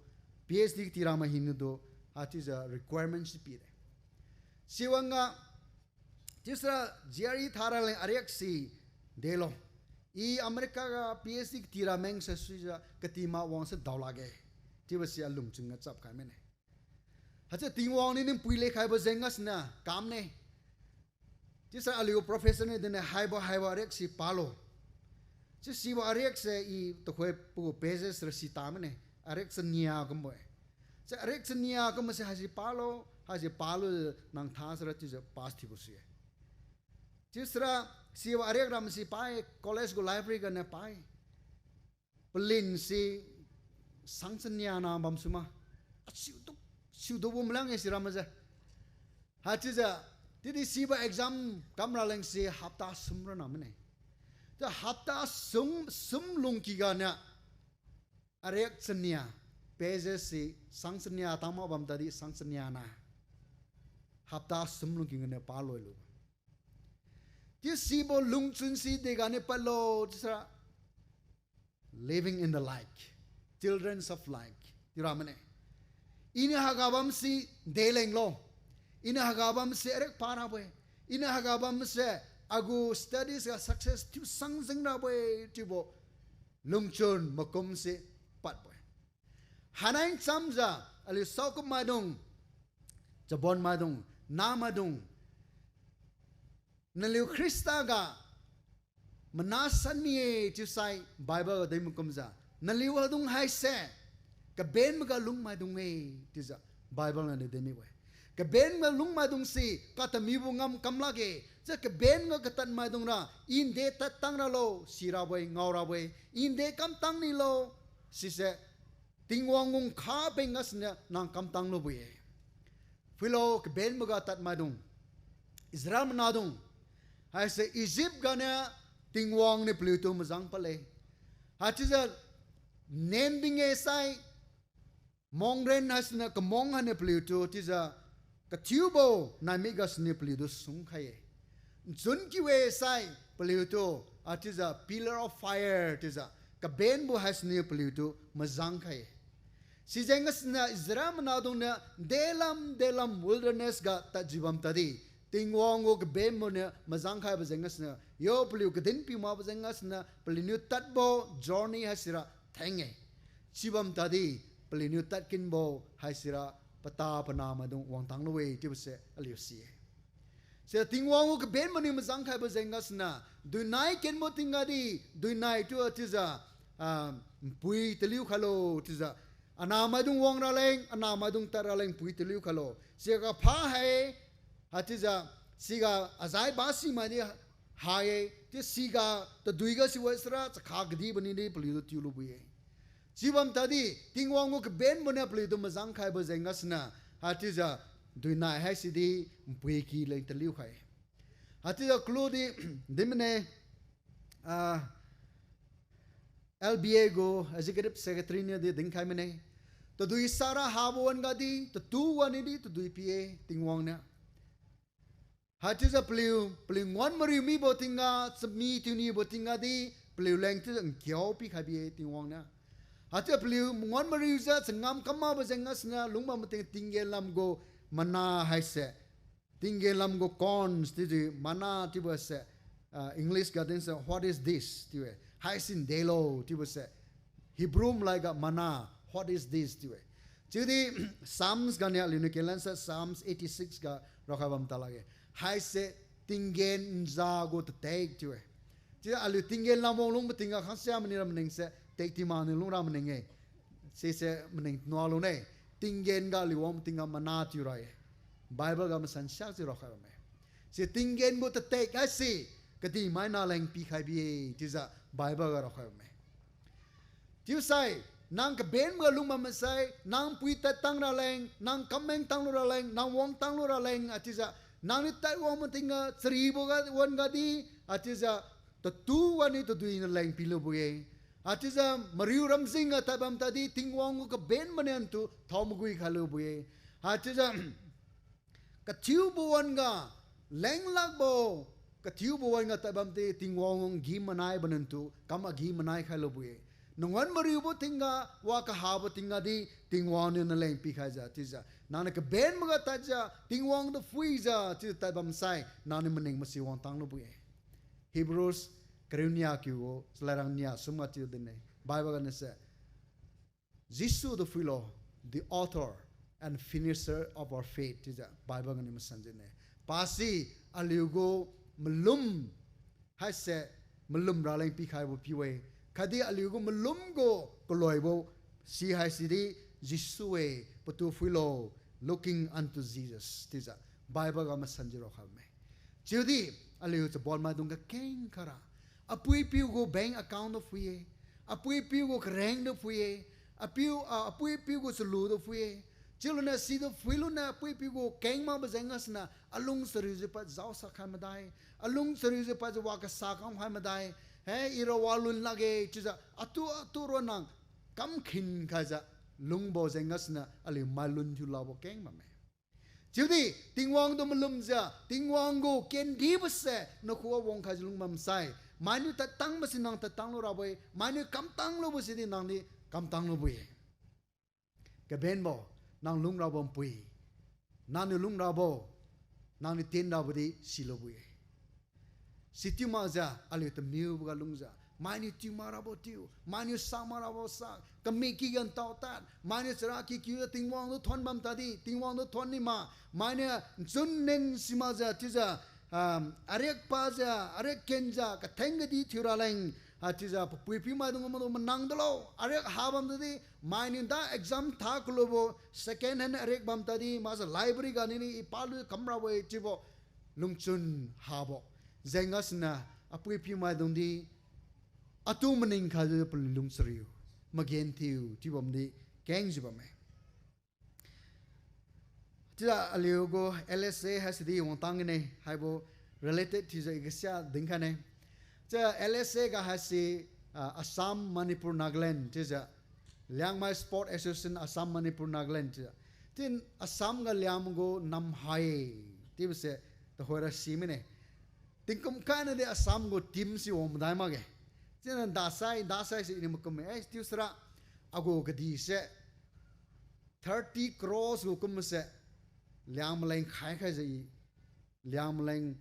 PhD kati ra mai hinatu, haichiujiu requirement si pide. Siwangga, chiusara GRE tha raleng ariak si delo. I America ga PhD kati ra mengse suijiu kati mak wangse dao lakge. Chiubo si alungchun ga chap khai mine. Haichiu Tingwang niu npui lekhaibo jeng gasuniu kamne. Chiusara aliu professor niu dinne haibo haibo ariak si palo. Chiu sibo ariak se i tuhoi pagu pages ra si ta mine. Ariak chania kumbo-e. Chiu ariak chania kumbo se haisi palo, haisi palo nang tha sara chiujiu pass thiubo sui-e. Chiusara sibo ariak ram si pai, college gu library ganiu pai. Palin si sang chania na bam suma. Asiutu, siutubo malang-e si ram se. Haichiujiu, chiudi sibo exam kam raleng si hapta sum ra na mine. Chiu hapta sum, sum lungki ganiu ariak chania, pages si sang chania tang mak bam tadi sang chania na. Hapta sum lungki ganiu paloi lu. Chiu sibo lungchun si deganiu padlo chiusara living in the light, children of light chiura mane. Iniu haiga bam si deleng lo. Iniu haiga bam si ariak pa rabo-e. Iniu haiga bam se agu studies ga success thiu sang jeng rabo-e chiubo lungchun makum si padbo-e. Hainai chamjiu aliu saokum maidung, chabon maidung, namaidung, naliu Khrista ga mana san mi-e chiusai Bible ga din makumjiu, naliu adung haise kabenboga lungmaidung-e chiujiu Bible ganiu din mibo-e. Kabenboga lungmaidung si katamibo ngam kam lakge, chiu kabenboga katadmaidung ra, I nde tad tang ralo, sirabo-e, ngao rabo-e, I nde kam tang nilo, sise Tingwang gu nkha peng gasuniu nang kamtang lubo-e. Phuilo kabenboga tadmaidung, Israel manadung, haise Egypt ganiu Tingwang niu paliutu majang padle. Haichiujiu nen ding-e sai, mongren haisiniu kamong hainiu paliutu chiujiu kathiubo naimik gasuniu paliutu sungkhai-e. Nchun kiu-e sai paliutu, haichiujiu pillar of fire chiujiu kabenbo haisiniu paliutu majang khai-e. Sijeng gasuniu Israel manadungniu delam delam wilderness ga tadjiu bam tadi, Tingwang gu kabenbo niu majang khaibo jeng gasuniu, yo paliu kadin piu makbo jeng gasuniu paliuniu tadbo journey haisira theng-e. Sibam tadi, paliuniu tadkinbo haisira pata pana maidung wangtang lu-e chiubose aliu si-e. Sira Tingwang gu kabenbo niu majang khaibo jeng gasuniu, duinai kenbo tingga di, duinai tu chiujiu, ah, npui taliu khailo, chiujiu, anahmaidung wang raleng, anahmaidung tad raleng npui taliu khailo. Siga pha hai, haichiujiu, siga azai ba simaidi ha-e, chiu siga tadui ga siwa sira chakha kadiboniu di paliutu tiulubo-e. Sibam tadi, Tingwang gu kabenboniu paliutu mazang khaibo jeng gasuniu, haichiujiu, duinai haisidi, npui ky leng taliu khai. Haichiujiu kalu di, dinmane, ah, L B A gu Executive Secretary niu di dinkhai mane. Tadui sara habo wan-ga di, tatu wan-ni di tadui pi-e Tingwang niu. Haichiujiu paliu, paliu nguan mariu mibo tingga, chami tiunibo tingga di, paliu leng chiujiu nkiao pikhai bi-e Tingwang niu. Haichiujiu paliu nguan mariujiu changam kam makbo jeng gasuniu lungbo mating tinggen lam gu manna haise. Tinggen lam gu corns chiudi manna chiubo se, ah, English ga dinse, "What is this?" chiu-e. Haisi ndelo chiubo se. Hebrew malai ga manna, "What is this?" chiu-e. Chiudi Psalms ganiu aliuniu kenlan se Psalms eighty-six ga raokhai bam ta lakge. Haise tinggen nza gu tatek chiu-e. Chiudi aliu tinggen lam wang lungbo tingga khangsia mani ra maning se, tektima niu lung ra maning-e. Sise maning nua lune. Tinggen ga aliu wang tingga manna chiu ra-e. Bible ga masan siak chiu raokhai bamme. Si tinggen gu tatek haise, kadihmai naleng pikhai bi-e, chiujiu Bible ga raokhai bamme. Chiusai, nang kabenbo ga lungbam masai, nang pui tad tang raleng, nang kammeng tanglu raleng, nang wang tanglu raleng, haichiujiu, nangniu tad wang matingga, charibo ga wan-ga di, haichiujiu, tatu wan-ni tadui naleng pilubo-e. Haichiujiu, mariu ramjing ga tad bam tadi, Tingwang gu kabenbo niu ntu thao magui khailubo-e. Haichiujiu, kathiubo wan-ga, lenglakbo, kathiubo wan-ga tad bam tadi, Tingwang gu agi-manaibo niu ntu kam agi-manai khailubo-e. Nanguan mariubo tingga, wa kahabo tingga di, Tingwang niu naleng pikhaijiu, chiujiu, nangniu kabenbo ga tadjiu, Tingwang tu phuijiu, chiujiu tad bam sai, nangniu maning masi wang tanglubo-e. Hebrews kariu nia kiu gu, chalairang nia sum ga chiu dinne. Bible ganiu se, Jesu tu phuilo, the author and finisher of our faith, chiujiu Bible ganiu masan jine. Pasi aliu gu malum, haise malum raleng pikhaibo piu-e. Khatdi aliu gu malum gu kaloibo si haisi di Jesu-e, patu phuilo, looking unto Jesus, chiujiu Bible ga masan jiu raokhai bamme. Chiudi aliu chabonmaidung kakeng khaira, apui-apiu gu bank account tu phui-e, apui-apiu gu kareng tu phui-e, apiu, ah, apui-apiu gu chalu tu phui-e. Chiuluniu situ phuiluniu apui-apiu gu keng makbo jeng gasuniu alung chariujiu pad jaosa khai madai, alung chariujiu padjiu wa kasa kam khai madai, he, ira walun lakge chiujiu atu atu ronna kamkhin khaijiu lungbo jeng gasuniu aliu mailun thiu lakbo keng bamme. Chiudi Tingwang tu malumjiu, Tingwang gu kendibo se nakhuga wangkhaijiu lungbam sai, mainiu tadtangbo si nang tadtanglu rabo-e, mainiu kamtanglubo sidi nangdi kamtanglubo-e. Kabenbo, nang lungrabo npui, nangniu lungrabo, nangniu tinrabo di silubo-e. Sitiu makjiu aliu tamiubo ga lungjiu, mainiu tiu makrabo tiu, mainiu sak makrabo sak, kamik kiga ntao tad, mainiu chara kikiujiu Tingwang tu thon bam tadi, Tingwang tu thon ni ma, mainiu nchun nen simakjiu chiujiu, ah, ariak pajiu, ariak kenjiu, katheng kadi thiu raleng, ah, chiujiu papui piumaidung maidung manang dalo, ariak ha bam tadi, mainiu da exam tha kalubo, second hand ariak bam tadi, makjiu library ganiu i palu kamrabo-e chiubo, lungchun habo. Jeng gasuniu apui piumaidung di, atu maning khaijiu paliu lungchariu, magenthiu chiu bamdi kengjiu bamme. Chiujiu aliu gu L S A haisidi wangtang gane, haibo related thiujiu i kasia dinkhaine. Chiujiu L S A ga haise, ah, Assam, Manipur, Nagaland chiujiu, Liangmai Sport Association Assam, Manipur, Nagaland chiujiu, chiu Assam ga Liangmai gu namhai chiubo se tuhoira si mine. Tingkum khaina di Assam gu team si wang madai makge. Chiuniu dasai, dasai si iniu makumme, eh, chiu sara, agu kadi se thirty crores gu kumbo se, Liangmai leng khai khaijiu i, Liangmai leng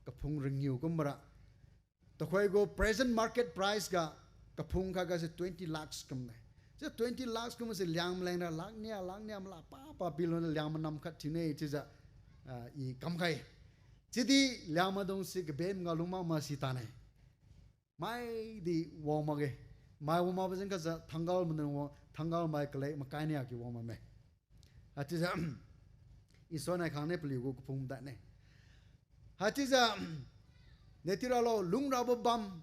kaphung ringiu kumbora. Tuhoi gu present market price ga kaphung khatga se twenty lakhs kumne. Chiu twenty lakhs kumbo se Liangmai leng ra lakh nia, lakh nia mala pa pa pilona Liangmai nam khat thiune chiujiu, ah, i kamkhai. Chiudi Liangmaidung si kabenga lung makma si tane. Maidi wang makge. Mai wang makbo jeng kajiu thanggal maidung wang, thanggal mai kalek makai nia ki wang bamme. Haichiujiu, Isor nai khang ne paliu gu kaphung dai ne. Haichiujiu, neti ralo lungrabo bam,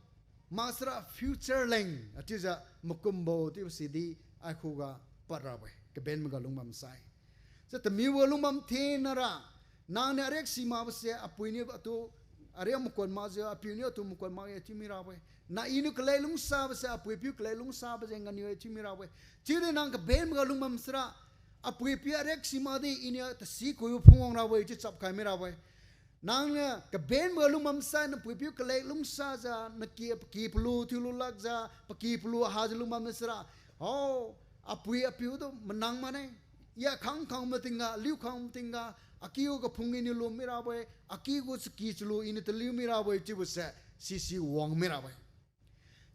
maksara future leng, haichiujiu makumbo chiubo sidi, ai khuga pad rabo-e, kabenbo ga lungbam sai. Chiu tamiubo lungbam thenara, nangniu ariak si makbo se, apui niu atu, ariak makuan makjiu, apiu niu atu makuan makge chiu mirabo-e. Na iniu kalek lungsabo se, apui piu kalek lungsabo jeng ganiu-e chiu mirabo-e. Chiudi nang kabenbo ga lungbam sara, apui piu ariak si makdi, iniu tasi kuibo phungwang rabo-e chiu chapkhai mirabo-e. Nangniu kabenbo ga lungbam sai, napui piu kalek lungsajiu, naki paky palu thiulu lakjiu, paky palu hajiu lungbam sara, o, apui apiu tu manang mane, ya khang khang matingga, liu khang matingga, aky gu kaphung iniu lu mirabo-e, aky gu chaky chalu iniu taliu mirabo-e chiubo se, sisi wang mirabo-e.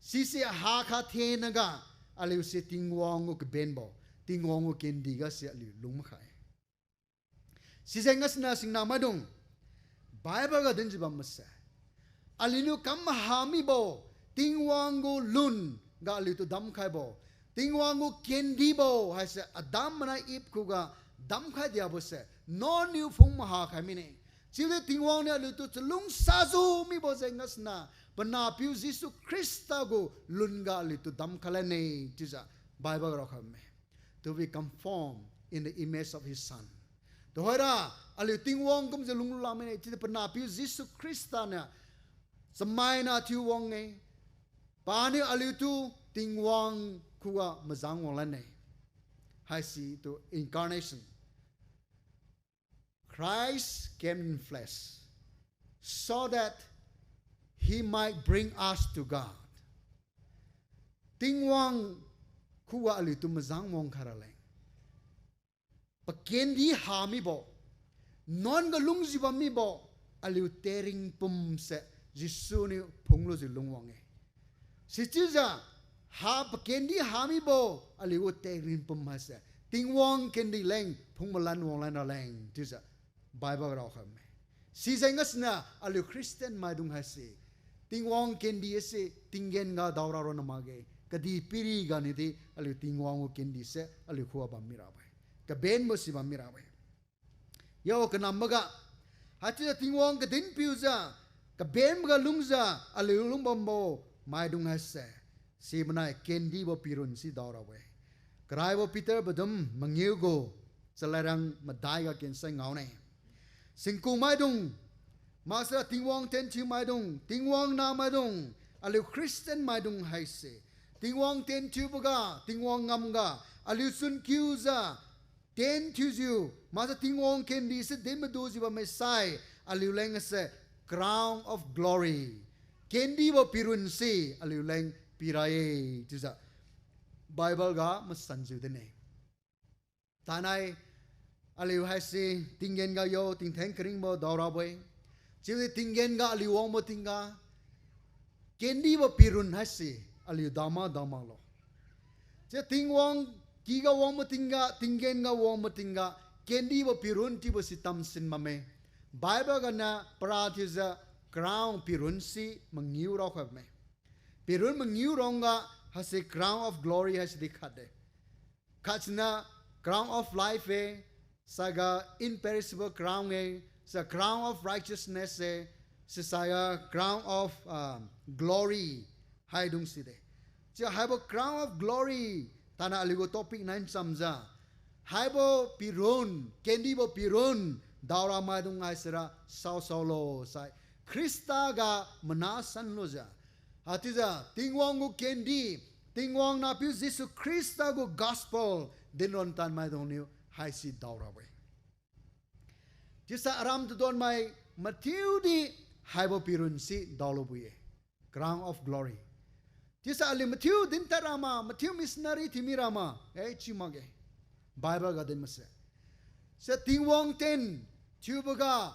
Sisi hakha thenaga, aliu se Tingwang gu kabenbo, Tingwang gu kendi ga se aliu lung makhai. Sijeng gasiniu singna maidung, Bible ga dinjiu bambo se, aliuniu kam maha mibo, Tingwang gu lun ga aliutu damkhaibo, Tingwang gu kendibo haise Adam manai Eve khuga damkhai diabo se, nuan niu phung maha khai mine. Chiudi Tingwang niu aliutu chalungsajiu mibo jeng gasiniu, panahpiu Jesu Khrista gu lun ga aliutu damkhai lanne, chiujiu Bible ga raokhai bamme. To be conformed in the image of his Son. Tuhoira, aliu Tingwang kumjiu lunglu lak mine, chiudi panahpiu Jesu Khrista niu chamaina thiu wang-e, paniu aliutu Tingwang khuga majang wang lanne. Haisi tu incarnation. Christ came in flesh so that he might bring us to God. Tingwang khuga aliutu majang wang khai raleng, pakendi ha mibo, nuan ga lungjiu bam mibo, aliu tering pum se Jesu niu phunglujiu lungwang-e. Sichiujiu, ha pakendi ha mibo, aliu gu tering pum haise Tingwang kendi leng phung malan wanglan raleng chiujiu Bible raokhai bamme. Sijeng gasiniu aliu Christian maidung haise, Tingwang kendi ase tinggen ga daora ronna makge, kadihpiri ganiudi aliu Tingwang gu kendi se aliu khuga bam mirabo-e. Kabenbo si bam mirabo-e. Yo kanamboga, haichiujiu Tingwang kadinpiujiu, kabenboga lungjiu, aliu lungbambo maidung haise, simanai kendibo pirun si daorabo-e. Karaibo Peter padum mangiu gu chaladrang madai ga kensai ngaone. Singku maidung, maksara Tingwang tien thiu maidung, Tingwang nah maidung, aliu Christian maidung haise, Tingwang tien thiuboga, Tingwang ngamga, aliu chun kiujiu, tien thiujiu, maksara Tingwang kendi se din madujiu bamme sai, aliu leng ase crown of glory, kendibo pirun se aliu leng pira-e, chiujiu Bible ga masanjiu dinne. Thainai, aliu haise tinggen ga yo tingtheng karingbo daorabo-e. Chiudi tinggen ga aliu wangbo tingga, kendibo pirun haise aliu daoma daomaklo. Chiu Tingwang kyga wangbo tingga, tinggen ga wangbo tingga, kendibo pirun chiubo si tamsin bamme. Bible ganiu para thiujiu crown pirun si mangiu raokhai bamme. Pirun mangiu rongga haise crown of glory haisi di khatde. Khat siniu crown of life-e, saiga imperishable crown-e, sa crown of righteousness-e, sisaiga crown of, ah, glory haidung side. Chiu haibo crown of glory, thainai aliu gu topic nai nchamjiu, haibo pirun, kendibo pirun, daora maidung haisira saosaolo sai, Khrista ga mana sanlujiu, haichiujiu Tingwang gu kendi, Tingwang nahpiu Jesu Khrista gu gospel dinron tan maidungniu haisi daorabo-e. Chiusai aram tuduan mai mathiudi haibo pirun si daolubo-e. Crown of glory. Chiusai aliu mathiu dintad rama, mathiu missionary thiumi rama, eh, chiu makge. Bible ga din mase, se Tingwang tien thiuboga,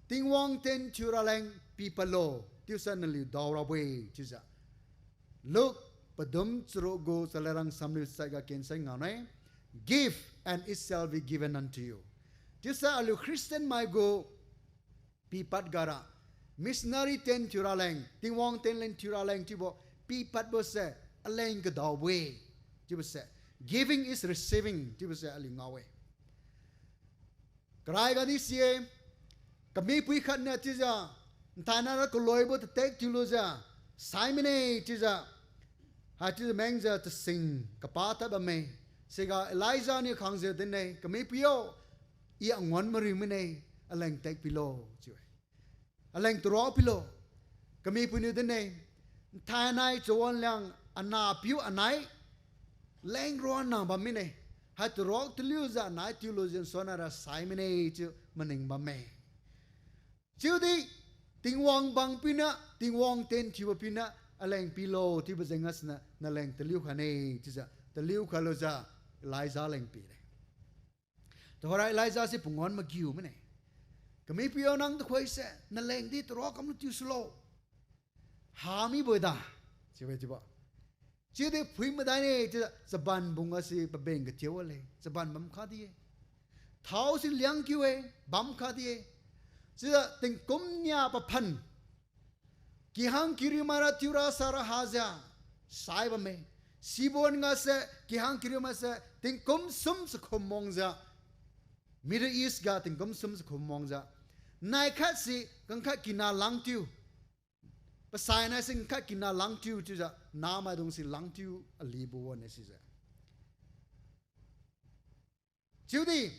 Tingwang tien thiu raleng pipadlo, chiusai naliu daorabo-e chiujiu. Luke padum charuk gu chaladrang samliu saiga kensai ngaone, Give, and it shall be given unto you. Chiusai aliu Christian mai gu pipad gara, missionary tien thiu raleng, Tingwang tien leng thiu raleng chiubo, pipadbo se aleng kadaobo-e, chiubose, giving is receiving chiubose aliu ngao-e. Karai gadi si-e, kamipui khatniu chiujiu, nthainai ra kaloibo tatek tiulujiu, sai mine chiujiu, haichiujiu mengjiu tasing kapa tad bamme. Siga Elijah niu khangjiu dinne, kamipui yo, I anguan mariu mine, aleng tek pilo, chiu-e. Aleng taro pilo. Kamipui niu dinne, nthainai chawan liang anahpiu anai leng ruanna bam mine. Hai taro taliujiu anai tiulujiu nsuan nara sai mine chiu maning bamme. Chiudi Tingwang bang piuniu, Tingwang tenthiubo piuniu, aleng pilo chiubo jeng gasiniu naleng taliu khaine, chiujiu taliu khailujiu Elijah leng pide. Tuhoira Elijah se panguan magiu mine. Kamipui yo nang tuhoise, naleng di taro kamlu tiu sulo. Hamibo da, chiu-e chiubo. Chiudi phui madaine, chiujiu chaban bung gase pabeng kathiu wale, chaban bam kha di-e. Thao si liang kiu-e, bam kha di-e. Chiujiu tingkum nia paphan kihang kiriu maira tiura sara hajiu, sai bamme. Sibo wan gase, kihang kiriu maise, tingkum sum chakhum wangjiu, Middle East ga tingkum sum chakhum wangjiu, nai khat si, kangkhat kina langtiu. Pasai nai si khat kina langtiu chiujiu, namaidung si langtiu alibo wan-e sijiu. Chiudi,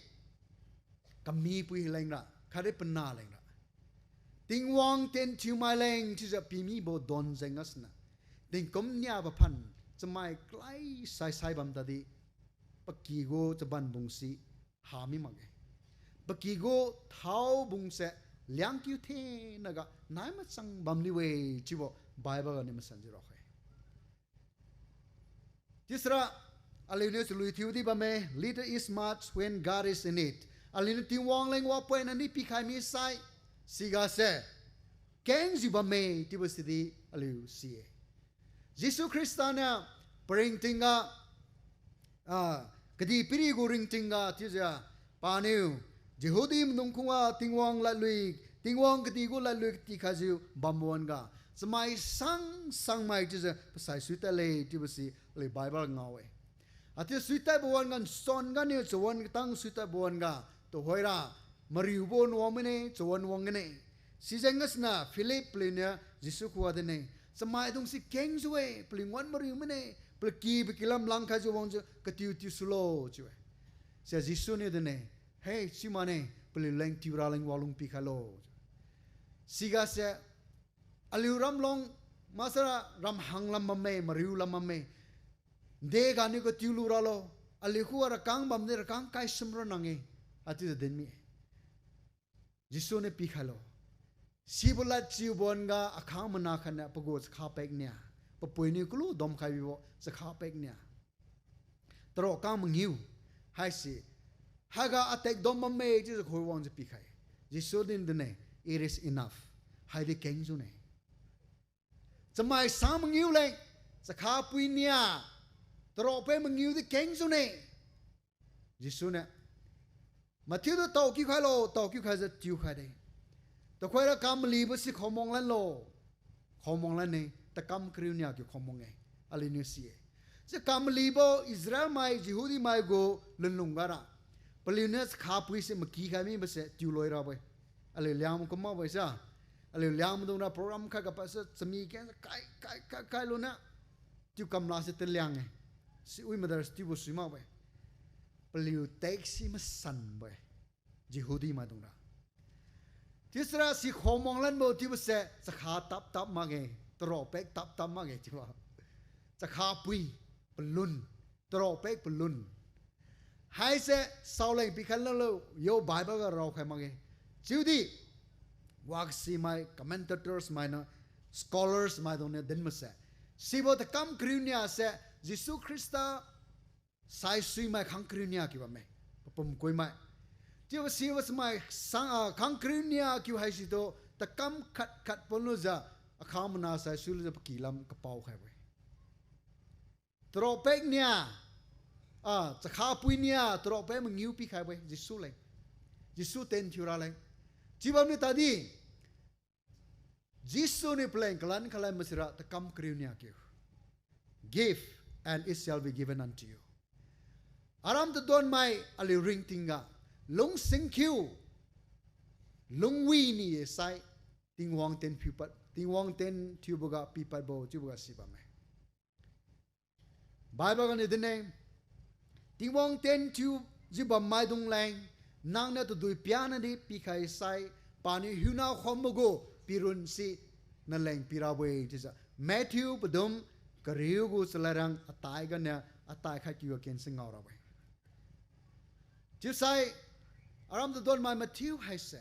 kamipui lengra, khatdi pana lengra, Tingwang tenthiu mai leng chiujiu pimibo don jeng gasiniu, tingkum nia paphan, chamai kalai saisai bam tadi, paky gu chaban bung si, hami makge. Paky gu thao bung se, liang kiu thenaga nai machang bamliu-e, chiubo Bible ganiu masanjiu raokhai. Tisra, aliuniu chalui thiudi bamme, little is much when God is in it. Aliuniu Tingwang leng wapoina ni pikhai misai, sigase, kengjiu bamme chiubo sidi aliu si-e. Jesu Khrista niu paringtingga, ah, kadihpiri gu ringtingga chiujiu, paniu, Jehudi maidung khuga Tingwang ladlui, Tingwang kadih gu ladlui katikhaijiu bambo wan-ga, chamai sang sangmai chiujiu pasai suitadle chiubo si aliu Bible ngao-e. Achiu suitadbo wan-ga nsuan ganiu chawan katang suitadbo wan-ga, tuhoira, mariubo nuan mine, chawan wang gane. Sijeng gasiniu Philip paliuniu Jesu khuga dinne, chamaidung si kengjiu-e, paliu nuan mariu mine, paliu ky paky lam langkhaijiu wangjiu katiu tiu sulo chiu-e. Sia Jesu niu dinne, hei, chiu mane, paliu leng tiura leng walung pikhailo. Sigase, aliu ramlong, maksara ramhang lam bamme, mariu lam bamme. Deganiu katiu lu ralo, aliu khuga rakang bamdi rakang kai sumra nang-e, achiujiu din mi-e. Jesu niu pikhailo. Sibo lad chiubo wan-ga akhang mana khatniu pagu chakha pak nia, papuiniu kalu domkhai bibo chakha pak nia, taro kang mangiu, haise, haiga atek dom bamme chiujiu khoi wangjiu pikhai. Jesu din dinne, it is enough. Haidi kengjiu ne. Chamai sang mangiu leng, chakha pui nia, taro pak mangiu di kengjiu ne. Jesu niu, mathiutu taokiu khailo, taokiu khaijiu tiukhai de. Tuhoira kamalibo si khomang lanlo. Khomang lan-e, takam kariu nia kiu khomang-e. Aliuniu si-e. Si kamalibo Israel mai, Jehudi mai gu lunlung gara, paliuniu chakha pui si makikhai mibose tiuloi rabo-e. Aliu Liangmai kum makbo-e sa. Aliu Liangmaidung ra program khat ga pase chami keng kai, kai, kai, kai luniu, tiu kamla si taliang-e. Si wi madar si tiubo sui makbo-e. Paliu tak si masanbo-e. Jehudi maidung ra. Chiusira si khomang lanbo chiubose chakha tap tap makge, taro pak tap tap makge chiubo. Chakha pui palun, taro pak palun. Haise saoleng pikhai lalo, yo Bible ga raokhai makge. Chiudi, waksimai, commentators mainiu, scholars maidungniu dinbose, sibo takam kariu nia se, Jesu Khrista saisuimai khang kariu nia kiu bamme, papum kuimai. Chiubo sibo samai sang, ah, khang kariu nia kiu haisitu, takam khat khat ponlujiu, akhang mana saisui lujiu paky lam kapao khaibo-e. Taro pak nia, ah, chakha pui nia, taro pak mangiu pikhaibo-e, Jesu leng. Jesu ten thiura leng. Chiubam ni tadi, Jesu niu paleng kalan khalan masira takam kariu nia kiu. Give, and it shall be given unto you. Aram tuduan mai aliu ringtingga, lungsingkhiu, lungwi ni-e sai, Tingwang tien phiu pad, Tingwang tien thiuboga pipadbo chiuboga sibamme. Bible ganiu din-e, Tingwang tien thiujiu bam maidung leng, nangniu tadui pianadi pikhai sai, paniu hiuna khombo gu pirun si naleng pirabo-e chiujiu. Matthew padum kariu gu chalairang atai ganiu atai khat kiuga kense ngao rabo-e. Chiusai, aram tuduan mai mathiu haise,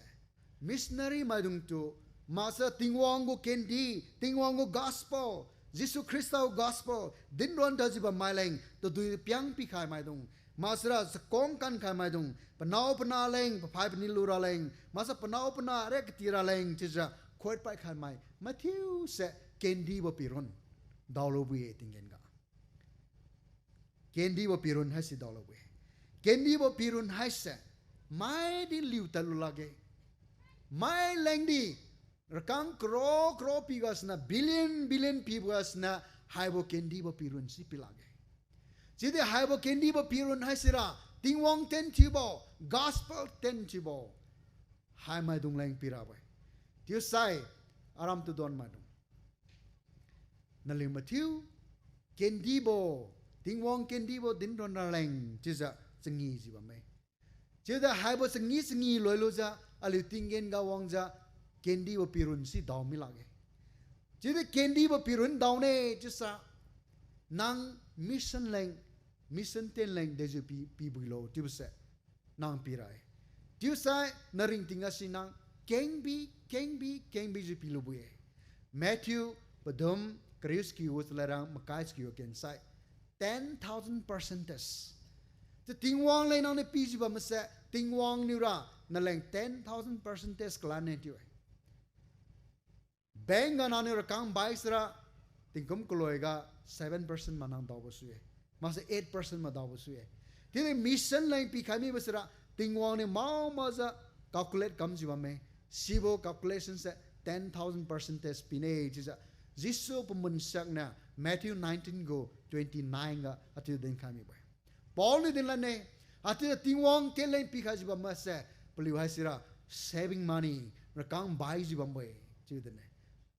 missionary maidungtu, maksai Tingwang gu kendi, Tingwang gu gospel, Jesu Khrista gu gospel dinron dajiu bam maileng tadui piang pikhai maidung, maksara chakong kankhai maidung, panao panah leng, paphai pani lura leng, maksai panao panah ria kati raleng chiujiu khoipad khai mai mathiuse kendibo pirun daolubo-e tinggen ga. Kendibo pirun haise daolubo-e. Kendibo pirun haise, maidi liu tadlu lakge. Mai lengdi, rakang crore crore pigasuniu, billion billion pibogasuniu, haibo kendibo pirun si pilakge. Chiudi haibo kendibo pirun haisira, Tingwang tien thiubo, gospel tien thiubo, hai maidung leng pirabo-e. Chiusai, aram tuduan maidung, naliu mathiu, kendibo, Tingwang kendibo dinron raleng chiujiu changi jiu bamme. Chiudi haibo changi changi loilujiu, aliu tinggen ga wangjiu, kendibo pirun si dao mi lakge. Chiudi kendibo pirun daone chiusa, nang mission leng, mission tien leng dejiu pi, pibuilo chiubose nang pira-e. Chiusai naringting gasi nang kengbi, kengbi, kengbijiu pilubo-e. Matthew padum kariu chakiu gu chalairang makai chakiu gu kensai, ten thousand percentage. Chi Tingwang leng nangniu pijiu bamse, Tingwang niura naleng ten thousand percentage kalan-e chiu-e. Bank ga nangniu rakang bai sira, tingkum kaloiga seven percent manang daobo sui-e. Makse eight percent ma daobo sui-e. Chiudi mission leng pikhai mibo sira, Tingwang niu mao makjiu calculate kamjiu bamme. Sibo calculation se ten thousand percentage pine chiujiu, Jesu pamun siakniu Matthew nineteen gu twenty nine ga haichiu dinkhai mibo-e. Paul niu dinlanne, haichiujiu Tingwang tien leng pikhaijiu bam makse, paliu haisira saving money, rakang baijiu bambo-e chiu dinne.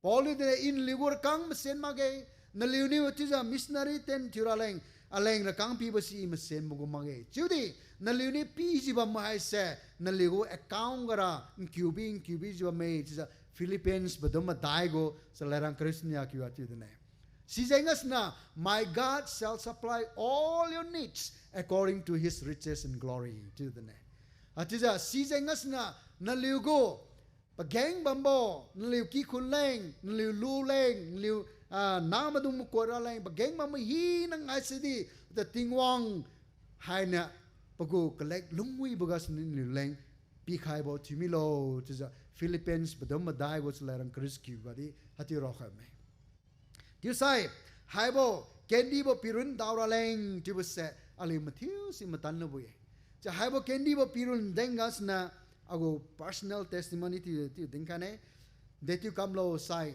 Paul niu dinne, I naliu gu rakang masen makge, naliuniu chiujiu missionary tien thiu raleng, aleng rakang pibo si I masenbo gu makge. Chiudi, naliuniu pijiu bambo haise, naliu gu account gara nkiubi nkiubijiu bamme chiujiu Philippians padum madai gu chalairang kariu siniu kiu haichiu dinne. Sijeng gasuniu, My God shall supply all your needs according to his riches in glory chiu dinne. Haichiujiu sijeng gasuniu, naliu gu pageng bambo, naliu kikhun leng, naliu lu leng, naliu, ah, namaidung makuat raleng pageng bambo hina ngai sidi, ta Tingwang hainiu pagu kalek lungwibo gasuniu naliu leng pikhaibo thiu milo chiujiu Philippians padum madai gu chalairang kariu chakiu gadi haichiu raokhai bamme. Chiusai, haibo kendibo pirun dao raleng chiubose aliu mathiu si matan lubo-e. Chi haibo kendibo pirun deng gasuniu agu personal testimony chiu, chiu dinkhaine. Dechiu kamlo sai,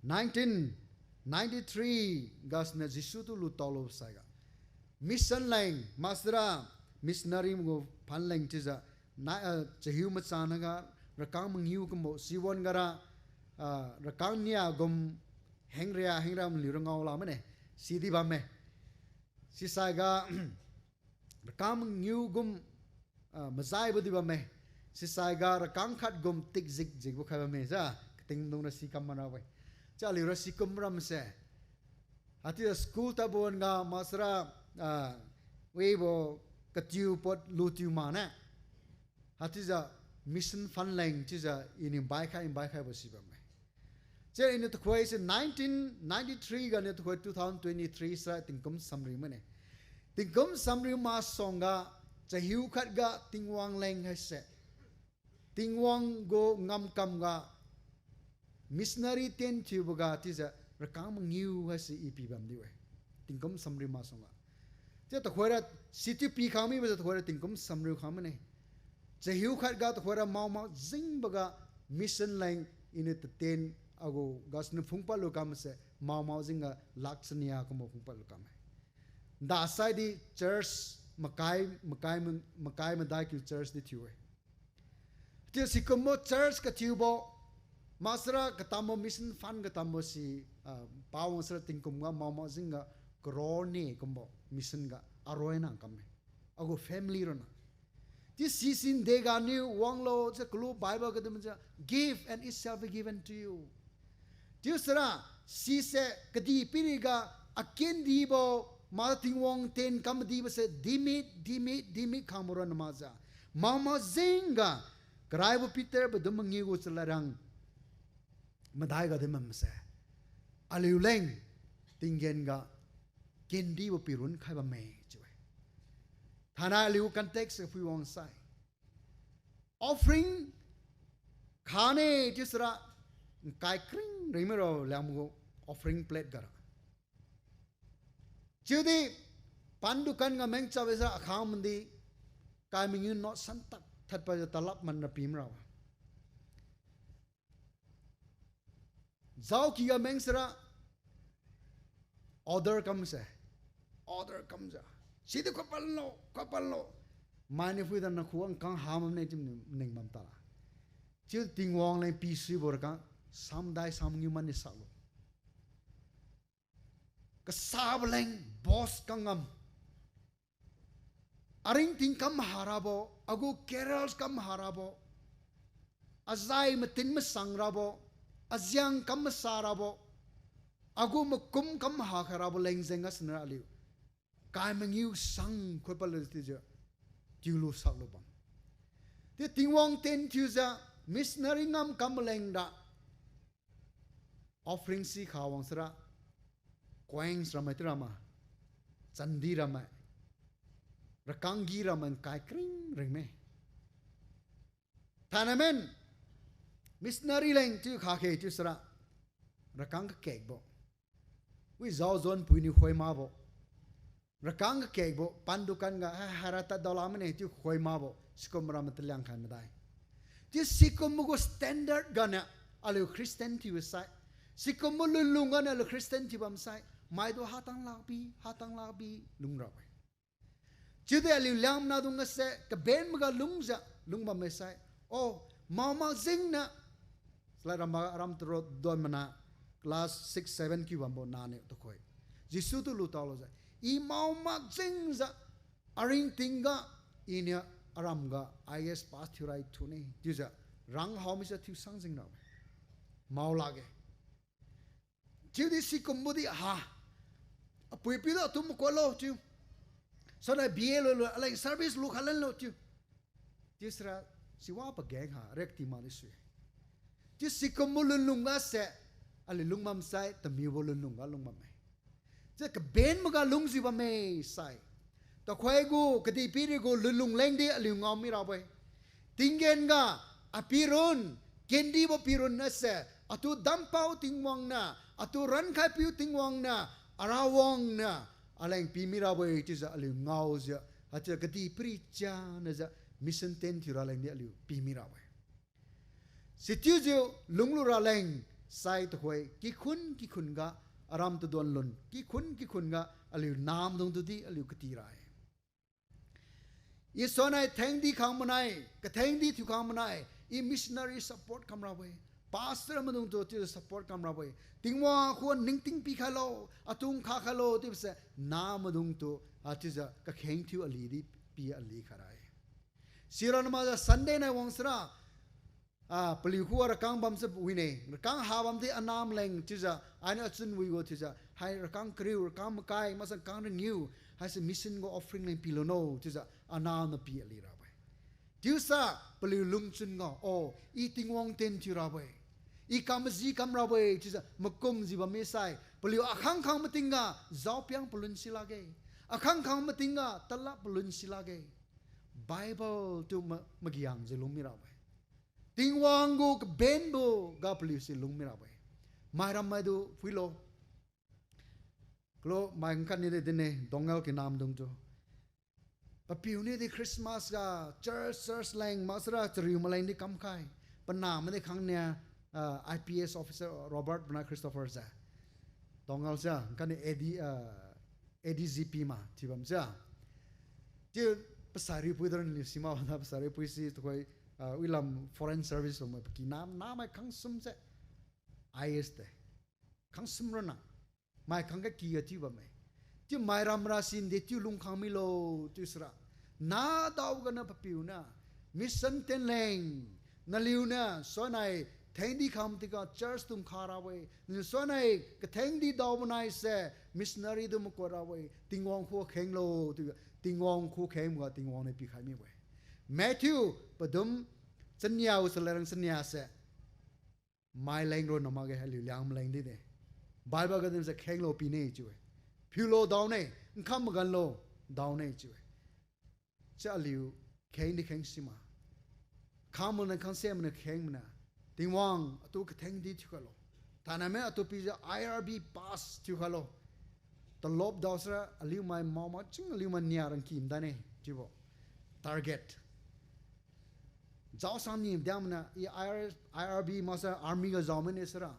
nineteen ninety-three gasuniu Jesu tu lutao lo saiga, mission leng, maksira missionary mai gu phanleng chiujiu, na, ah, chahiu machanaga, rakang mangiu kumbo, siwan gara, ah, rakang nia gum, hengria, hengria maliura ngao la mane, sidi bamme. Sisaiga, rakang mangiu gum, ah, majaibo di bamme. Sisaiga rakang khat gum tikjik jikbo khai bamme ja, katingdung ra si kam marabo-e. Cha aliura si kum ramse, haichiujiu school tadbo wan-ga maksira, ah, wibo katiu pat lutiu mane. Haichiujiu mission fund leng chiujiu iniu baikhai, baikhaibo si bamme. Chi iniu tuhoise nineteen ninety-three ganiu tuhoi two thousand twenty-three sira tingkum samriu mane. Tingkum samriu masuangga chahiu khatga Tingwang leng haise, Tingwang gu ngamkamga missionary tien thiuboga chiujiu rakang mangiu haise I pi bamdi-e. Tingkum samriu masuangga. Chiu tuhoira situ pikhang mibojiu tuhoira tingkum samriu khang mane. Chahiu khatga tuhoira mao mak jingboga mission leng iniu tatien agu gasuniu phungpadlu kamse, maomao jingga lakh chania kumbo phungpadlu kamme. Dasai di church makai, makai, makai madai kiu church di thiu-e. Chiu sikumbo church kathiubo, maksara katambo mission fund katambo si, ah, pawang sara tingkum ga maomao jingga crore ni kumbo mission ga aroi nang kamme. Agu family ronna. Chiu sisin dega niu wanglo, chiu kalu Bible kadum chiu, give and it shall be given to you. Chiu sara, sise kadihpiriga akendibo, ma Tingwang tien kam madibose dimit, dimit, dimit khangbo ronna makjiu. Maomao jingga, karaibo Peter bo dum mangiu gu chaladrang madai ga din bamse, aliuleng tinggen ga kendibo pirun khai bamme chiu-e. Thainai aliu context ga phuiwang sai, offering khane chiu sara, nkai kring ringmai rao liangmai gu offering plate gara. Chiudi pan dukan ga mengchap-e sara akhang mandi, kai mangiu note santak tadpadjiu talap man ra pimai rabo. Jaoky ga meng sara order kamse, order kamjiu, sidi khuapanlo, khuapanlo. Mainiu phuidan nakhu angkang ha mamne chiu ning bam tala. Chiu Tingwang leng pisuibo rakang, samdai samngiu mani saklo. Kasabo leng boss kangam. Aringting kam maha rabo, agu careers kam maha rabo, azai matin masang rabo, ajiang kam masa rabo, agu makum kam maha kha rabo leng jeng gasuniu aliu kai mangiu sang khuapadlu chiujiu, tiulu saklu bam. Chiu Tingwang tien thiujiu, missionary ngam kam maleng ra offering si kha wang sara, coins ramai ti rama, chandi ramai, rakanggi ramai nkai kring ringme. Thainai men, missionary leng chiu khakhe chiu sara, rakang kakekbo. Wi jao John puiniu khoi makbo. Rakang kakekbo, pan dukan ga, ha, haira tad daola mane chiu khoi makbo, sikum ram taliang khai madai. Chiu sikum gu standard ganiu, aliu Christian thiu sai. Sikumbo lunlung ganiu aliu Christian thiu bam sai. Maitu hatang lakbi, hatang lakbi, lung rabo-e. Chiudi aliu Liangmai nahdung gase, kabenmaga lungjiu, lungbamme sai. O, maomak jingniu, salad ramba aram taro don mana, class six, seven kiu bambo naniu tukhoi. Jesu tu lutaolojiu, I maomak jingjiu, aringtingga, Iniu aramga I A S pass thiurai thune, chiujiu, rang haomijiu thiusang jing ra-e. Mao lakge. Chiudi sikumbo di ha. Apui-apiu tu atu makualo chiu. Sona B A lulo, aleng service lukha lanlo chiu. Chiu sira siwa pageng ha riak ti mak di sui. Chiu sikumbo lunlung gase, aliu lung bam sai, tamiubo lunlung ga lung bamme. Chiu kabenmaga lungjiu bamme sai. Tukhoi gu, kadihpiri gu lunlung lengdi aliu ngao mirabo-e. Tinggen ga, apirun, kendibo pirun nase, atu dampao Tingwang niu, atu rankhaipiu Tingwang niu, Arawang niu, aleng pi mirabo-e chiujiu aliu ngaojiu, haichiu kadihpiri chianajiu, mission tent thiura lengdi aliu pi mirabo-e. Sichiujiu lunglu raleng sai tukhoi kikhun kikhun ga aram tadon lun kikhun kikhun ga aliu namdung tudi aliu kati ra-e. I suanai thengdi khang manai, kathengdi thiu khang manai, i missionary support kamrabo-e, pastor maidungtu chiujiu support kamrabo-e, Tingwang khuan ningting pikhailo, atung khakhailo chiubose namaidungtu, a chiujiu kakheng thiu alidi pi ali khaira-e. Sirana majiu Sunday nai wang sira, ah, paliu khuga rakang bamse wine, rakang ha bamdi anam leng chiujiu, ainiu achun wibo chiujiu, hai rakang kariu, rakang makai, maksai kang ringiu, haise mission gu offering leng piluno chiujiu, anamniu pi ali rabo-e. Chiusa paliu lungchun ga, o, i Tingwang ten thiurabo-e. I kamji kamrabo-e chiujiu makumjiu bamme sai, paliu akhang khang matingga jaopiang palun silakge. Akhang khang matingga talap palun silakge. Bible tu ma-, magiangjiu lung mirabo-e. Tingwang gu kabenbo ga paliu si lung mirabo-e. Mairammai tu phuilo. Kalo mai khatni de dinne, Dongal kinamdungtu. Papiu niudi Christmas ga church, church leng, maksara chariu maleng di kamkhai. Panahmai di khangnia, ah, I P S officer Robert Bernard Christopher se. Tongal se, kani A D, ah, A D G P ma, thiubam se. Chiu pasai riupui daran liu sima wada pasai riupui si tuhoi, ah, wilam foreign service bam pakinam, namai khangsum se. I A S de. Khangsum ronna. Mai khangga kiga chiu bamme. Chiu mai ramra sin de chiu lungkhang milo chiu sira. Nadaoga na papiu na. Mission tenleng. Naliu na suanai thengdi kham tiga church tung kha rawe. Naliu suanai kathengdi daobo nai se missionary du makot rawe. Tingwang khu khenglo chiu. Tingwang khu khengga Tingwang niu pikhai miwe. Matthew padum chania u salarang chania se. Mai leng ronna makge aliu Liangmai leng di de. Bible ga dinse khenglo pine chiu-e. Phiulo daone, nkham maganlo daone chiu-e. Chi aliu kheng di kheng sima. Khangmana khangsiamana khengmana. Tingwang atu katheng di thiukhailo. Tanaime atu pijiu I R B pass thiukhailo. Talop dao sira aliu mai mao ma ching aliu mai nia rangkim dane chiubo. Target. Jaosang ni diangmana, i I R, I R B maksai army ga jao mane sira.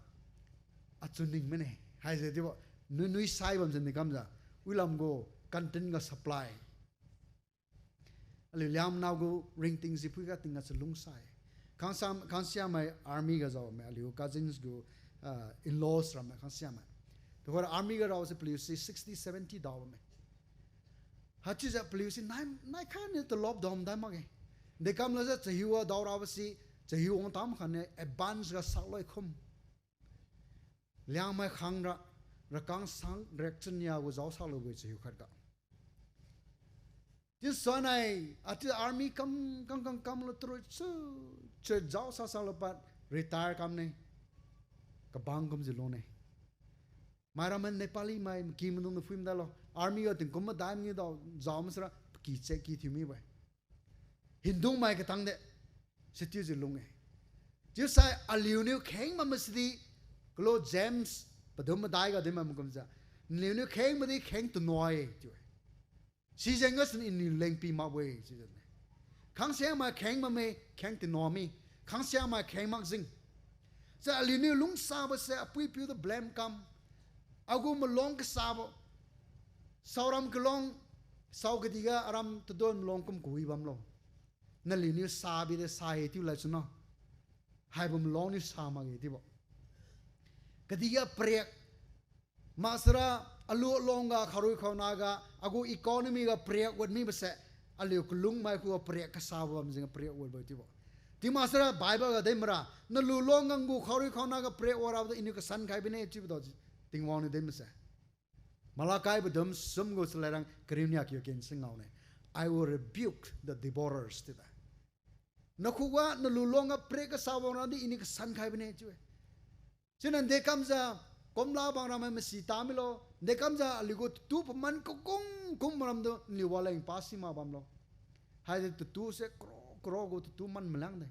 Achun ning mane. Haise chiubo, nui nui sai bamse ni kamjiu. Wilam gu canteen ga supply. Aliu Liangmai nao gu ringting jiphui ga tingga chalung sai. Khangsam, khangsiamai army ga jao bamme, aliu cousins gu, ah, in-laws ramme khangsiamai. Tuhoi army ga raose paliu si sixty, seventy dao bamme. Haichiujiu paliu si nai, nai khatniu talop dao dai makge. Dekamlajiu chahiu ga dao rabo si, chahiu wang tam khatniu advance ga sakloi khum. Liangmai khangra, rakang sang riak chania gu jao saklubo-e chahiu khat ga. Chiu suanai, ati army kam, kam, kam, kamlo tarui chu, chu jao sa saklu pad, retire kamne. Kabang kumjiu lune. Mai raman Nepali mai, maky maidungniu phui madalo. Army ga tingkum madai mani dao, jao masara, paky check ky thiu mibo-e. Hindung mai katang de, sichiujiu lung-e. Chiusai aliuniu kheng bam masidi, kalo James, padum madai ga din bam kumjiu. Naliuniu kheng madi kheng tunoi, chiu-e. Sijeng gasu iniu lengpi makbo-e, chiujiu ne. Khangsiamai kheng bamme, kheng tunoi mi. Khangsiamai kheng makjing. Sa aliuniu lungsabo se apui-apiu tu blame kam. Agu malong kasabo. Saoram kalong, sao kadihga aram tadon malong kum kawi bamlo. Naliuniu sabi de sa-e chiu lad suna. Haibo malong niu sa makge chiubo. Kadihga pariak. Maksara alu along ga kharui khauna ga, agu economy ga pariak wat mibo se, aliu kalungmai khuga pariak kasabo bam jeng pariak watbo chiubo. Chiu maksara Bible ga din mara, nalu long ngang gu kharui khauna ga pariak wat rabo tu iniu kasan khai bine chiubo dao Tingwang niu din mase. Malakai padum sum gu salairang kariu nia kiu ken si ngaone. I will rebuke the devourers, chiuda. Nakhuga nalu long ga pariak kasabo ra di iniu kasan khai bine chiu-e. Chiuna dekamjiu, kumla bang ramai masi ta milo, dekamjiu aliu gu tatu paman kakung kum maram tu naliu waleng pa si mak bamlo. Haidi tatu se crore crore gu tatu man maliang de.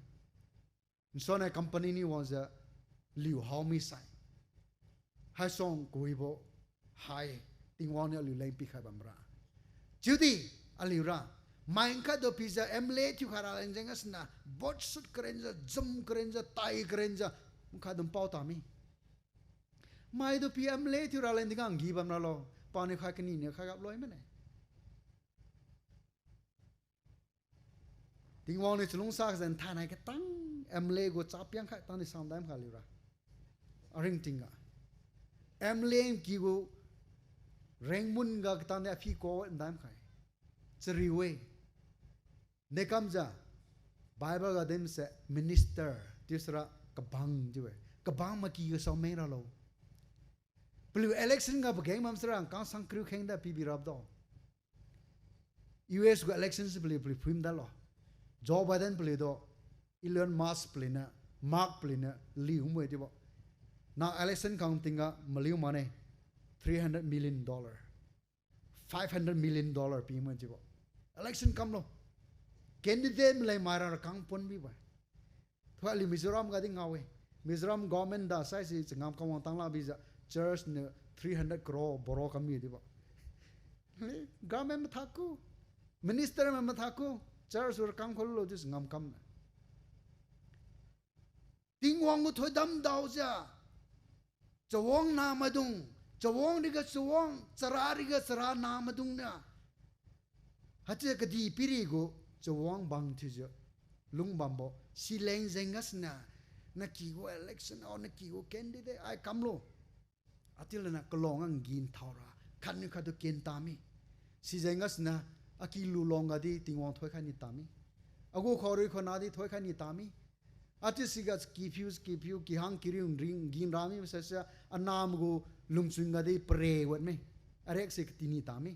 Nsuannai company niu wangjiu liu hao misai. Haisuang kawibo hai Tingwang niu aliu leng pikhai bamra. Chiudi aliura mai nkhat du pijiu M L A thiukhai raleng jeng gasuniu vote sut karenjiu, jum karenjiu, tai karenjiu, nkhat dum pao tami. Mai du pi M L A thiu raleng di ngang gi bamralo, paniu khai kani niu khai gap loi mane. Tingwang niu chalungsa kazan thainai katang M L A gu chapiang khai tang di samdam kha liura. Aringtingga. M L A nky gu rengmun ga katang di aphi ko ndam khai. Chariu-e. Nekamjiu. Bible ga dinse minister chiusara kabang chiu-e. Kabang maki ga saomeng ralo. Paliu election ga pageng bamsara kang sang kariu kheng da pibi rap do. U S gu election si paliu paliu phuim dalo. Joe Biden paliu do, Elon Musk paliuniu, Mark paliuniu liu mui chiubo. Na election kang tingga maliu mane, three hundred million dollar, five hundred million dollar pi mui chiubo. Election kamlo. Candidate maleng maira rakang pon bibo. Thua aliu Mizoram ga di ngao-e. Mizoram government da saisi changam kamwang tangla bijiu church niu three hundred crore borrow kam mi dibo. Government mathaku, minister mai mathaku, church rakang kholo chiu changam kamna. Tingwang gu thoidam daojiu, chawang namaidung, chawang riga chawang, chara riga chara namaidung niu, haichiu kadihpiri gu chawang bang thiujiu lungbambo sileng jeng gasuniu, naky gu election, o naky gu candidate ai kamlo. Atiu lana kalong ang gin thaora, khatniu khattu ken tami. Sijeng gasuniu, aky lu longga di Tingwang thoikhai ni tami. Agu khaorui khaona di thoikhai ni tami. Atiu siga kiphiu, kiphiu, kihang kiriu ring, gin rami masaisa, anam gu lungchun ga di pare watme. Ariak si kati ni tami.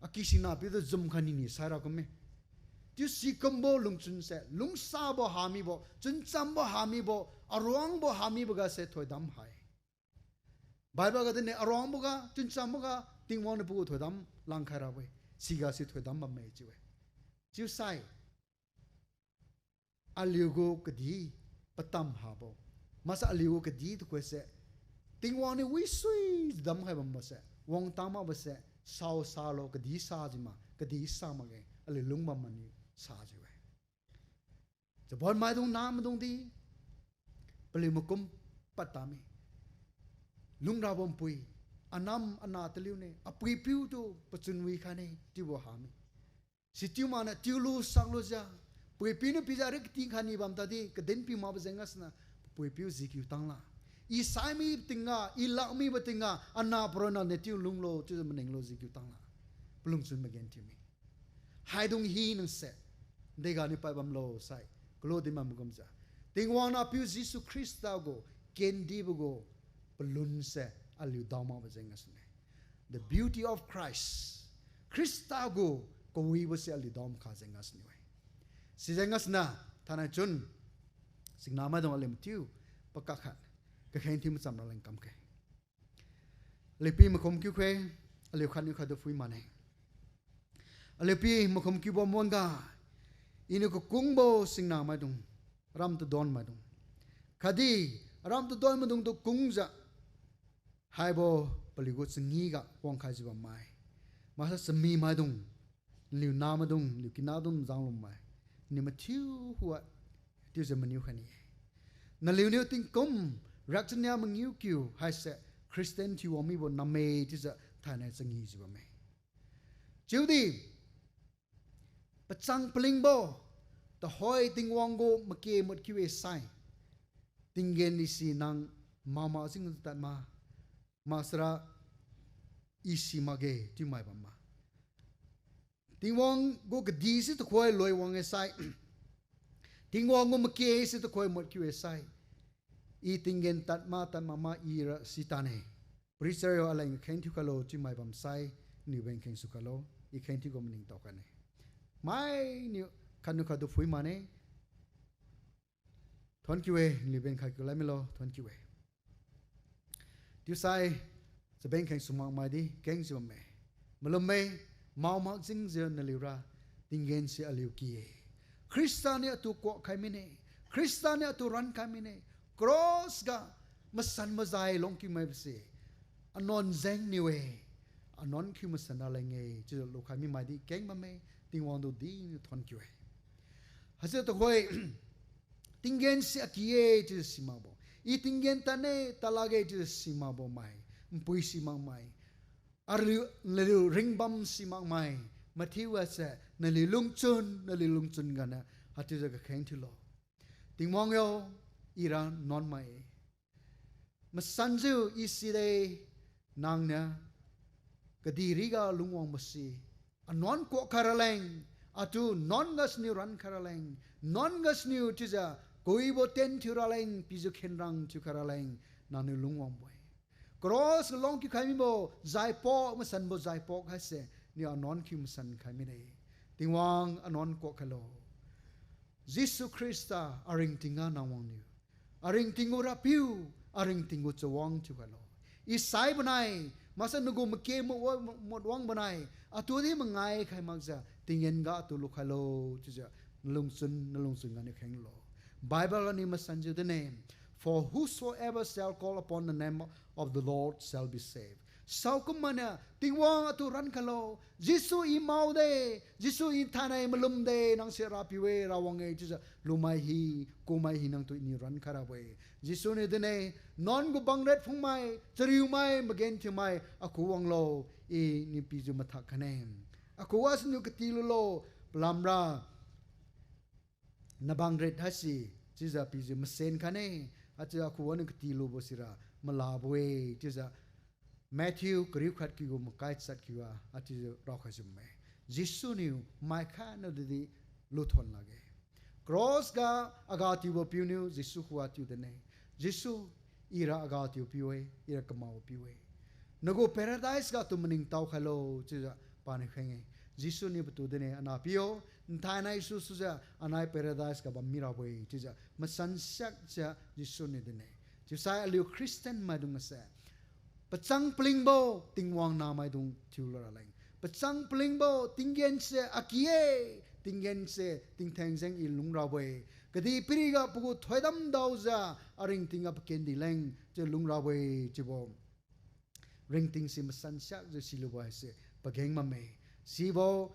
Aky singna piu tu jum khai ni ni saira kumme. Chiu sikumbo lungchun se, lungsabo hamibo, chunchambo hamibo, aruangbo hamibo ga se thoidam hai. Bible ga dinne aruangbo ga, chunchambo ga, Tingwang niu pagu thoidam langkhai rabo-e. Siga si thoidam bamme chiu-e. Chiusai, aliu gu kadih patam habo, maksai aliu gu kadih tukhoi se, Tingwang niu wisui damkhai bambo se, wangtang makbo se, sao salo kadih sajiu ma, kadih sa makge, aliu lungbam maniu sajiu-e. Chabon maidung namaidung di, paliu makum pad tami. Lungrabo npui, anam ana taliu ne, apui piu tu pachun wi khai ne chiubo hami. Sichiu maniu tiulu saklujiu, pui piu niu pijiu ri kating khai ni bam tadi, kadin piu makbo jeng gasuniu, papui piu jikiu tangla. I saimi tingga, i lakmibo tingga, ana paronna ne tiu lunglo chiujiu maninglo jikiu tangla. Palungchun magenthiu mi. Haidung hinase, dega niu pad bamlo sai, kalu din bam kumjiu, Tingwang nahpiu Jesu Khrista gu, kendibo gu, palun se, aliu dao makbo jeng gasuniu-e. The beauty of Christ. Khrista gu kawibo se aliu dao makha jeng gasuniu-e. Sijeng gasuniu, thainai chun, singnamaidung aliu mathiu, pakak khat, kakheng thiu macham raleng kamkhe. Aliu pi makhum kiu khe, aliu khatniu khattu phui mane. Aliu pi makhum kiubo wan-ga, iniu kakungbo singnamaidung, ram tadon maidung, khatdi ram tadon maidung tu kungjiu, haibo paliu gu changi ga wangkhaijiu bammai, maksa chami maidung, naliu namaidung, naliu kinadung zanglummai, niu mathiu hua, tiujiu maniu khai ni-e. Naliuniu tingkum riakchania mangiu kiu haise Christian thiu wang mibo namme chiujiu thainai changijiu bamme. Chiudi, pachang palingbo, tuhoi Tingwang gu make mut kiu-e sai, tinggen nisi nang mama jing tad ma, maksara i si makge chiumai bamma. Tingwang gu kadih si tukhoi loi wang-e sai, Tingwang gu make si tukhoi mut kiu-e sai, i tinggen tad ma tad mama ira sitane. Preacher yo aleng kheng thiukhailo chiumai bamsai, niu ben kheng sukhailo, i kheng thiu gu maningtao khaine. Mainiu khatniu khattu phui mane. Thonkiu-e, naliu ben khai kiu lai milo, thonkiu-e. Chiusai, chabeng kheng sumakmai di kengjiu bamme. Malumme, mao makjingjiu naliura, tinggen si aliu ky-e. Khrista niu atu kuak khai mine, Khrista niu atu ran khai mine, cross ga masan mazai lungkiu maibo se, anuan jengniu-e, anuan kiu masan raleng-e chiujiu lukhai mimai di keng bamme, Tingwang tu diniu thonkiu-e. Haise tuhoi, tinggen si aky-e chiujiu simakbo, i tinggen tadne tadlakge chiujiu simakbo mai, npui simakmai, aliu, naliu ringbam simakmai, mathiu wase naliu lungchun, naliu lungchun ganiu, haichiujiu kakheng thiulo. Tingwang yo, ira nuanmai-e. Masanjiu i side, nangniu kadihriga lungwangbo si, anuan kuak khai raleng, atu nuan gasuniu ran khai raleng, nuan gasuniu chiujiu, kawibo tien thiu raleng, pijiu khenrang thiukhai raleng, nangniu lungwangbo-e. Cross ga lungkiu khai mibo jaipok, masanbo jaipok haise, niu anuan kiu masan khai mide. Tingwang anuan kuak khailo. Jesu Khrista aringtingga nangwangniu, aringting gu Rapiu, aringting gu chawang thiukhailo. I saibo nai, maksai nagu make mutwang, mutwangbo nai, atudi mangai khai makjiu tinggen ga atu lukhailo, chiujiu nalungchun, nalungchun ganiu khenglo. Bible ganiu masanjiu dinne, For whosoever shall call upon the name of the Lord shall be saved. Saokum maniu, Tingwang atu rankhailo, Jesu I maode, Jesu I thainai malumde, nang se Rapiu-e, Rawang-e, chiujiu lumai hi, kumai hi nangtu Iniu rankhai rabo-e. Jesu niu dinne, nuan gu bangret phungmai, chariumai, magenthiumai, akhu wanglo, Iniu pijiu mathak khaine. Akhuga siniu kati lulo, palamra, nabangret haise, chiujiu pijiu masen khaine, haichiujiu akhuga niu kati lubo sira, malabo-e, chiujiu Matthew kariu khat kigu makai chat kiga, haichiujiu raokhaijiu bamme. Jesu niu maikhat niu didi luthon lakge. Cross ga aga tiubo piuniu Jesu khuga tiu dinne. Jesu, ira aga tiubo piu-e, ira kamao piu-e. Nagu paradise ga tu maningtao khailo, chiujiu paniu kheng-e. Jesu niu patu dinne, anah pi-o, nthainai su sujiu anai paradise ga bam mirabo-e, chiujiu masan siakjiu Jesu niu dinne. Chiusai aliu Christian maidung ase, pachang palingbo Tingwang nahmaidung thiulu raleng, pachang palingbo tinggen se aki-e, tinggen se tingtheng jeng I lungrabo-e. Kadihpiriga pagu thoidam daojiu, aringtingga pakendi leng chiu lungrabo-e chiubo ringting si masan siakjiu silubo haise pageng bamme. Sibo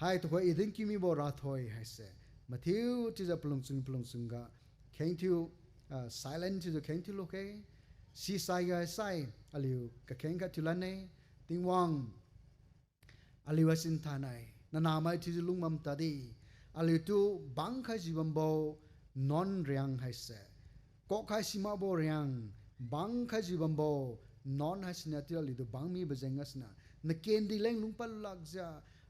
hai tuhoi I dinkiu mibo rathoi haise, mathiu chiujiu palungchun palungchun ga kheng thiu, ah, silent thiujiu kheng thiu lukhe. Sisai ga sai, aliu kakheng khat thiu lanne, Tingwang, aliu haisi nthainai nanahmai thiujiu lungbam tadi, aliutu bangkhaijiu bambo nuan riang haise, kokkhai simakbo riang, bangkhaijiu bambo nuan haisiniu chiu aliutu bang mibo jeng gasuniu, nakendi leng lungpad lakjiu,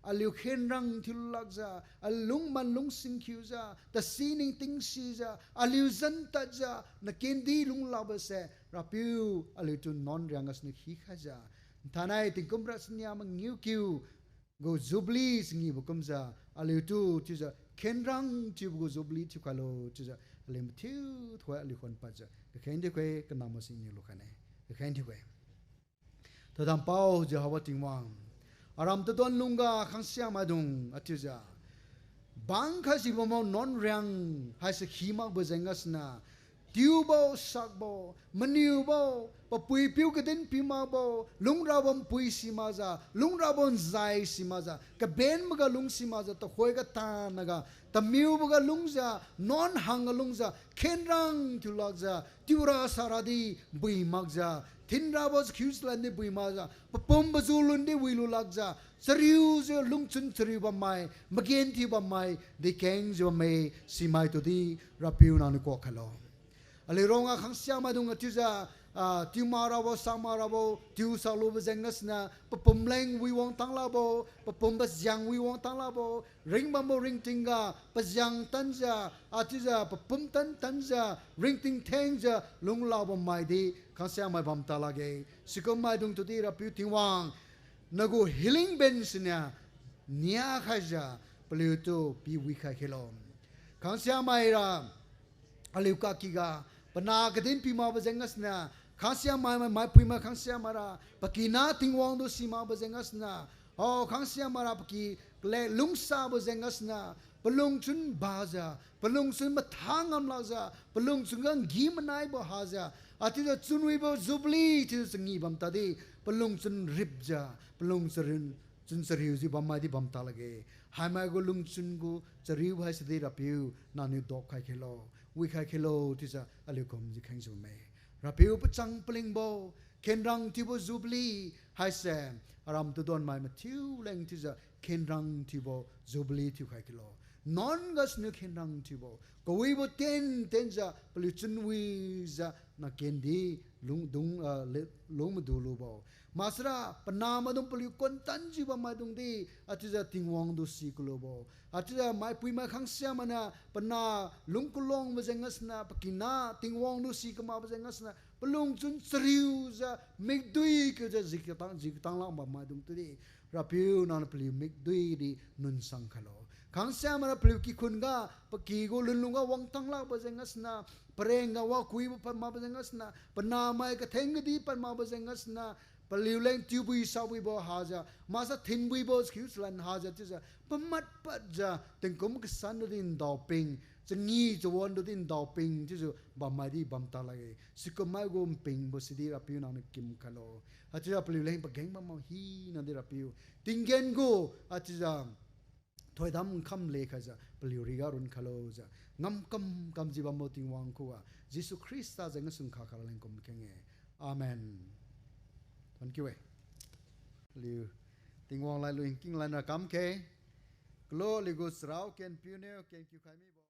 aliu khenrang thiu lakjiu, aliu lungman lungsing khiujiu, tasi ningting sijiu, aliu zan tadjiu, nakendi lunglakbo se, Rapiu, aliutu nuan riang gasuniu khikhaijiu, nthainai tingkum ra sinia mangiu kiu gu jubilee singibo kumjiu, aliutu chiujiu khenrang thiubo gu jubilee thiukhailo chiujiu, aliu mathiu tuhoi aliu khon padjiu kakheng thiu khe, kanambo siniu lukhaine, kakheng thiu khe. Tadampao Jehovah Tingwang, aram tadon lungga khangsia maidung achiujiu bangkhaijiu bambo nuan riang haise khimakbo jeng gasuniu, tiubo sakbo, maniubo, papui piu kadin pimakbo, lungrabo npui simakjiu, lungrabo nzai simakjiu, kabenboga lung simakjiu, tuhoi ga tanaga, tamiuboga lungjiu, nuan hangga lungjiu, khenrang thiu lakjiu, tiura saradi bui makjiu, thinrabo khiujiu landi bui makjiu, papum paju lundi wilu lakjiu, chariujiu lungchun chariu bammai, magenthiu bammai, dekengjiu bamme, simai tudi, Rapiu nangniu kuak khailo. Aliu rongga khangsia maidung achiujiu, ah, tiumak rabo, sakmak rabo, tiu saklubo jeng gasuniu, papum leng wiwang tanglabo, papum pajiang wiwang tanglabo, ringbambo ringtingga, pajiang tanjiu, achiujiu papum tan tanjiu, ringting thengjiu, lunglabo maidi, khangsia mai bamta lakge, sikum maidung tudi Rapiu Tingwang, nagu healing ben siniu, nia khaijiu, paliutu pi wikhai khelo. Khangsia maira, aliu kakiga, panah kadin pi makbo jeng gasuniu, khangsia mai mai, maipuimai khangsia maira, pakina Tingwang tu simakbo jeng gasuniu, o khangsia maira paki kale lungsabo jeng gasuniu, palungchun bajiu, palungchun mathang ngam lakjiu, palungchun ga ngi-manaibo hajiu, achiujiu chunwibo jubilee chiujiu changi bam tadi, palungchun ripjiu, palungchun chun chariujiu bammaidi bamta lakge. Haimai gu lungchun gu chariu haisidi Rapiu, nangniu dokkhai khelo, wikhai khelo, chiujiu aliu kumjiu khengjiu bamme. Rapiu pachang palingbo, khenrang thiubo jubilee haise, aram tadon mai mathiu leng chiujiu khenrang thiubo jubilee thiukhai khelo. Nuan gasuniu khenrang thiubo, kawibo tien tienjiu paliu chunwijiu nakendi lungdung, ah, le-, lung madu lubo. Maksara panah maidung paliu kontanjiu bam maidungdi, achiujiu Tingwang tu si kalubo. Achiujiu maipuimai khangsia mainiu, panah lung kalongbo jeng gasuniu, pakina Tingwang tu si kamakbo jeng gasuniu, palungchun chariujiu, mikdui kiujiu, ji katang, ji katang lak bam maidung tudi, Rapiu nangniu paliu mikdui di nunsang khailo. Khangsia maira paliu kikhun ga, paky gu lunlung ga wangtang lakbo jeng gasuniu, pareng ga wakuibo pad makbo jeng gasuniu, panahmai katheng kadi pad makbo jeng gasuniu, paliu leng tiubui sabuibo hajiu, maksara thinbuibo khiu salan hajiu chiujiu, pamat padjiu, tingkum kasan tudi ndaoping, Changi chawan tu di ndaoping chiujiu bammai di bamta lakge. Sikum mai gu npingbo sidi Rapiu nangniu kim khailo. Haichiujiu paliuleng pageng bambo hina di Rapiu, tinggen gu, haichiujiu thoidam nkham lekhaijiu paliu riga run khailo jiu, ngamkam kamji bambo Tingwang khuga Jesu Khrista jeng gasu nkha kha raleng kum kheng-e. Amen. Thank you e. Liu Tingwang lad lui nking lanra kamkhe. Kalo aliu gu charao kenpiu niu kenkiu khai mibo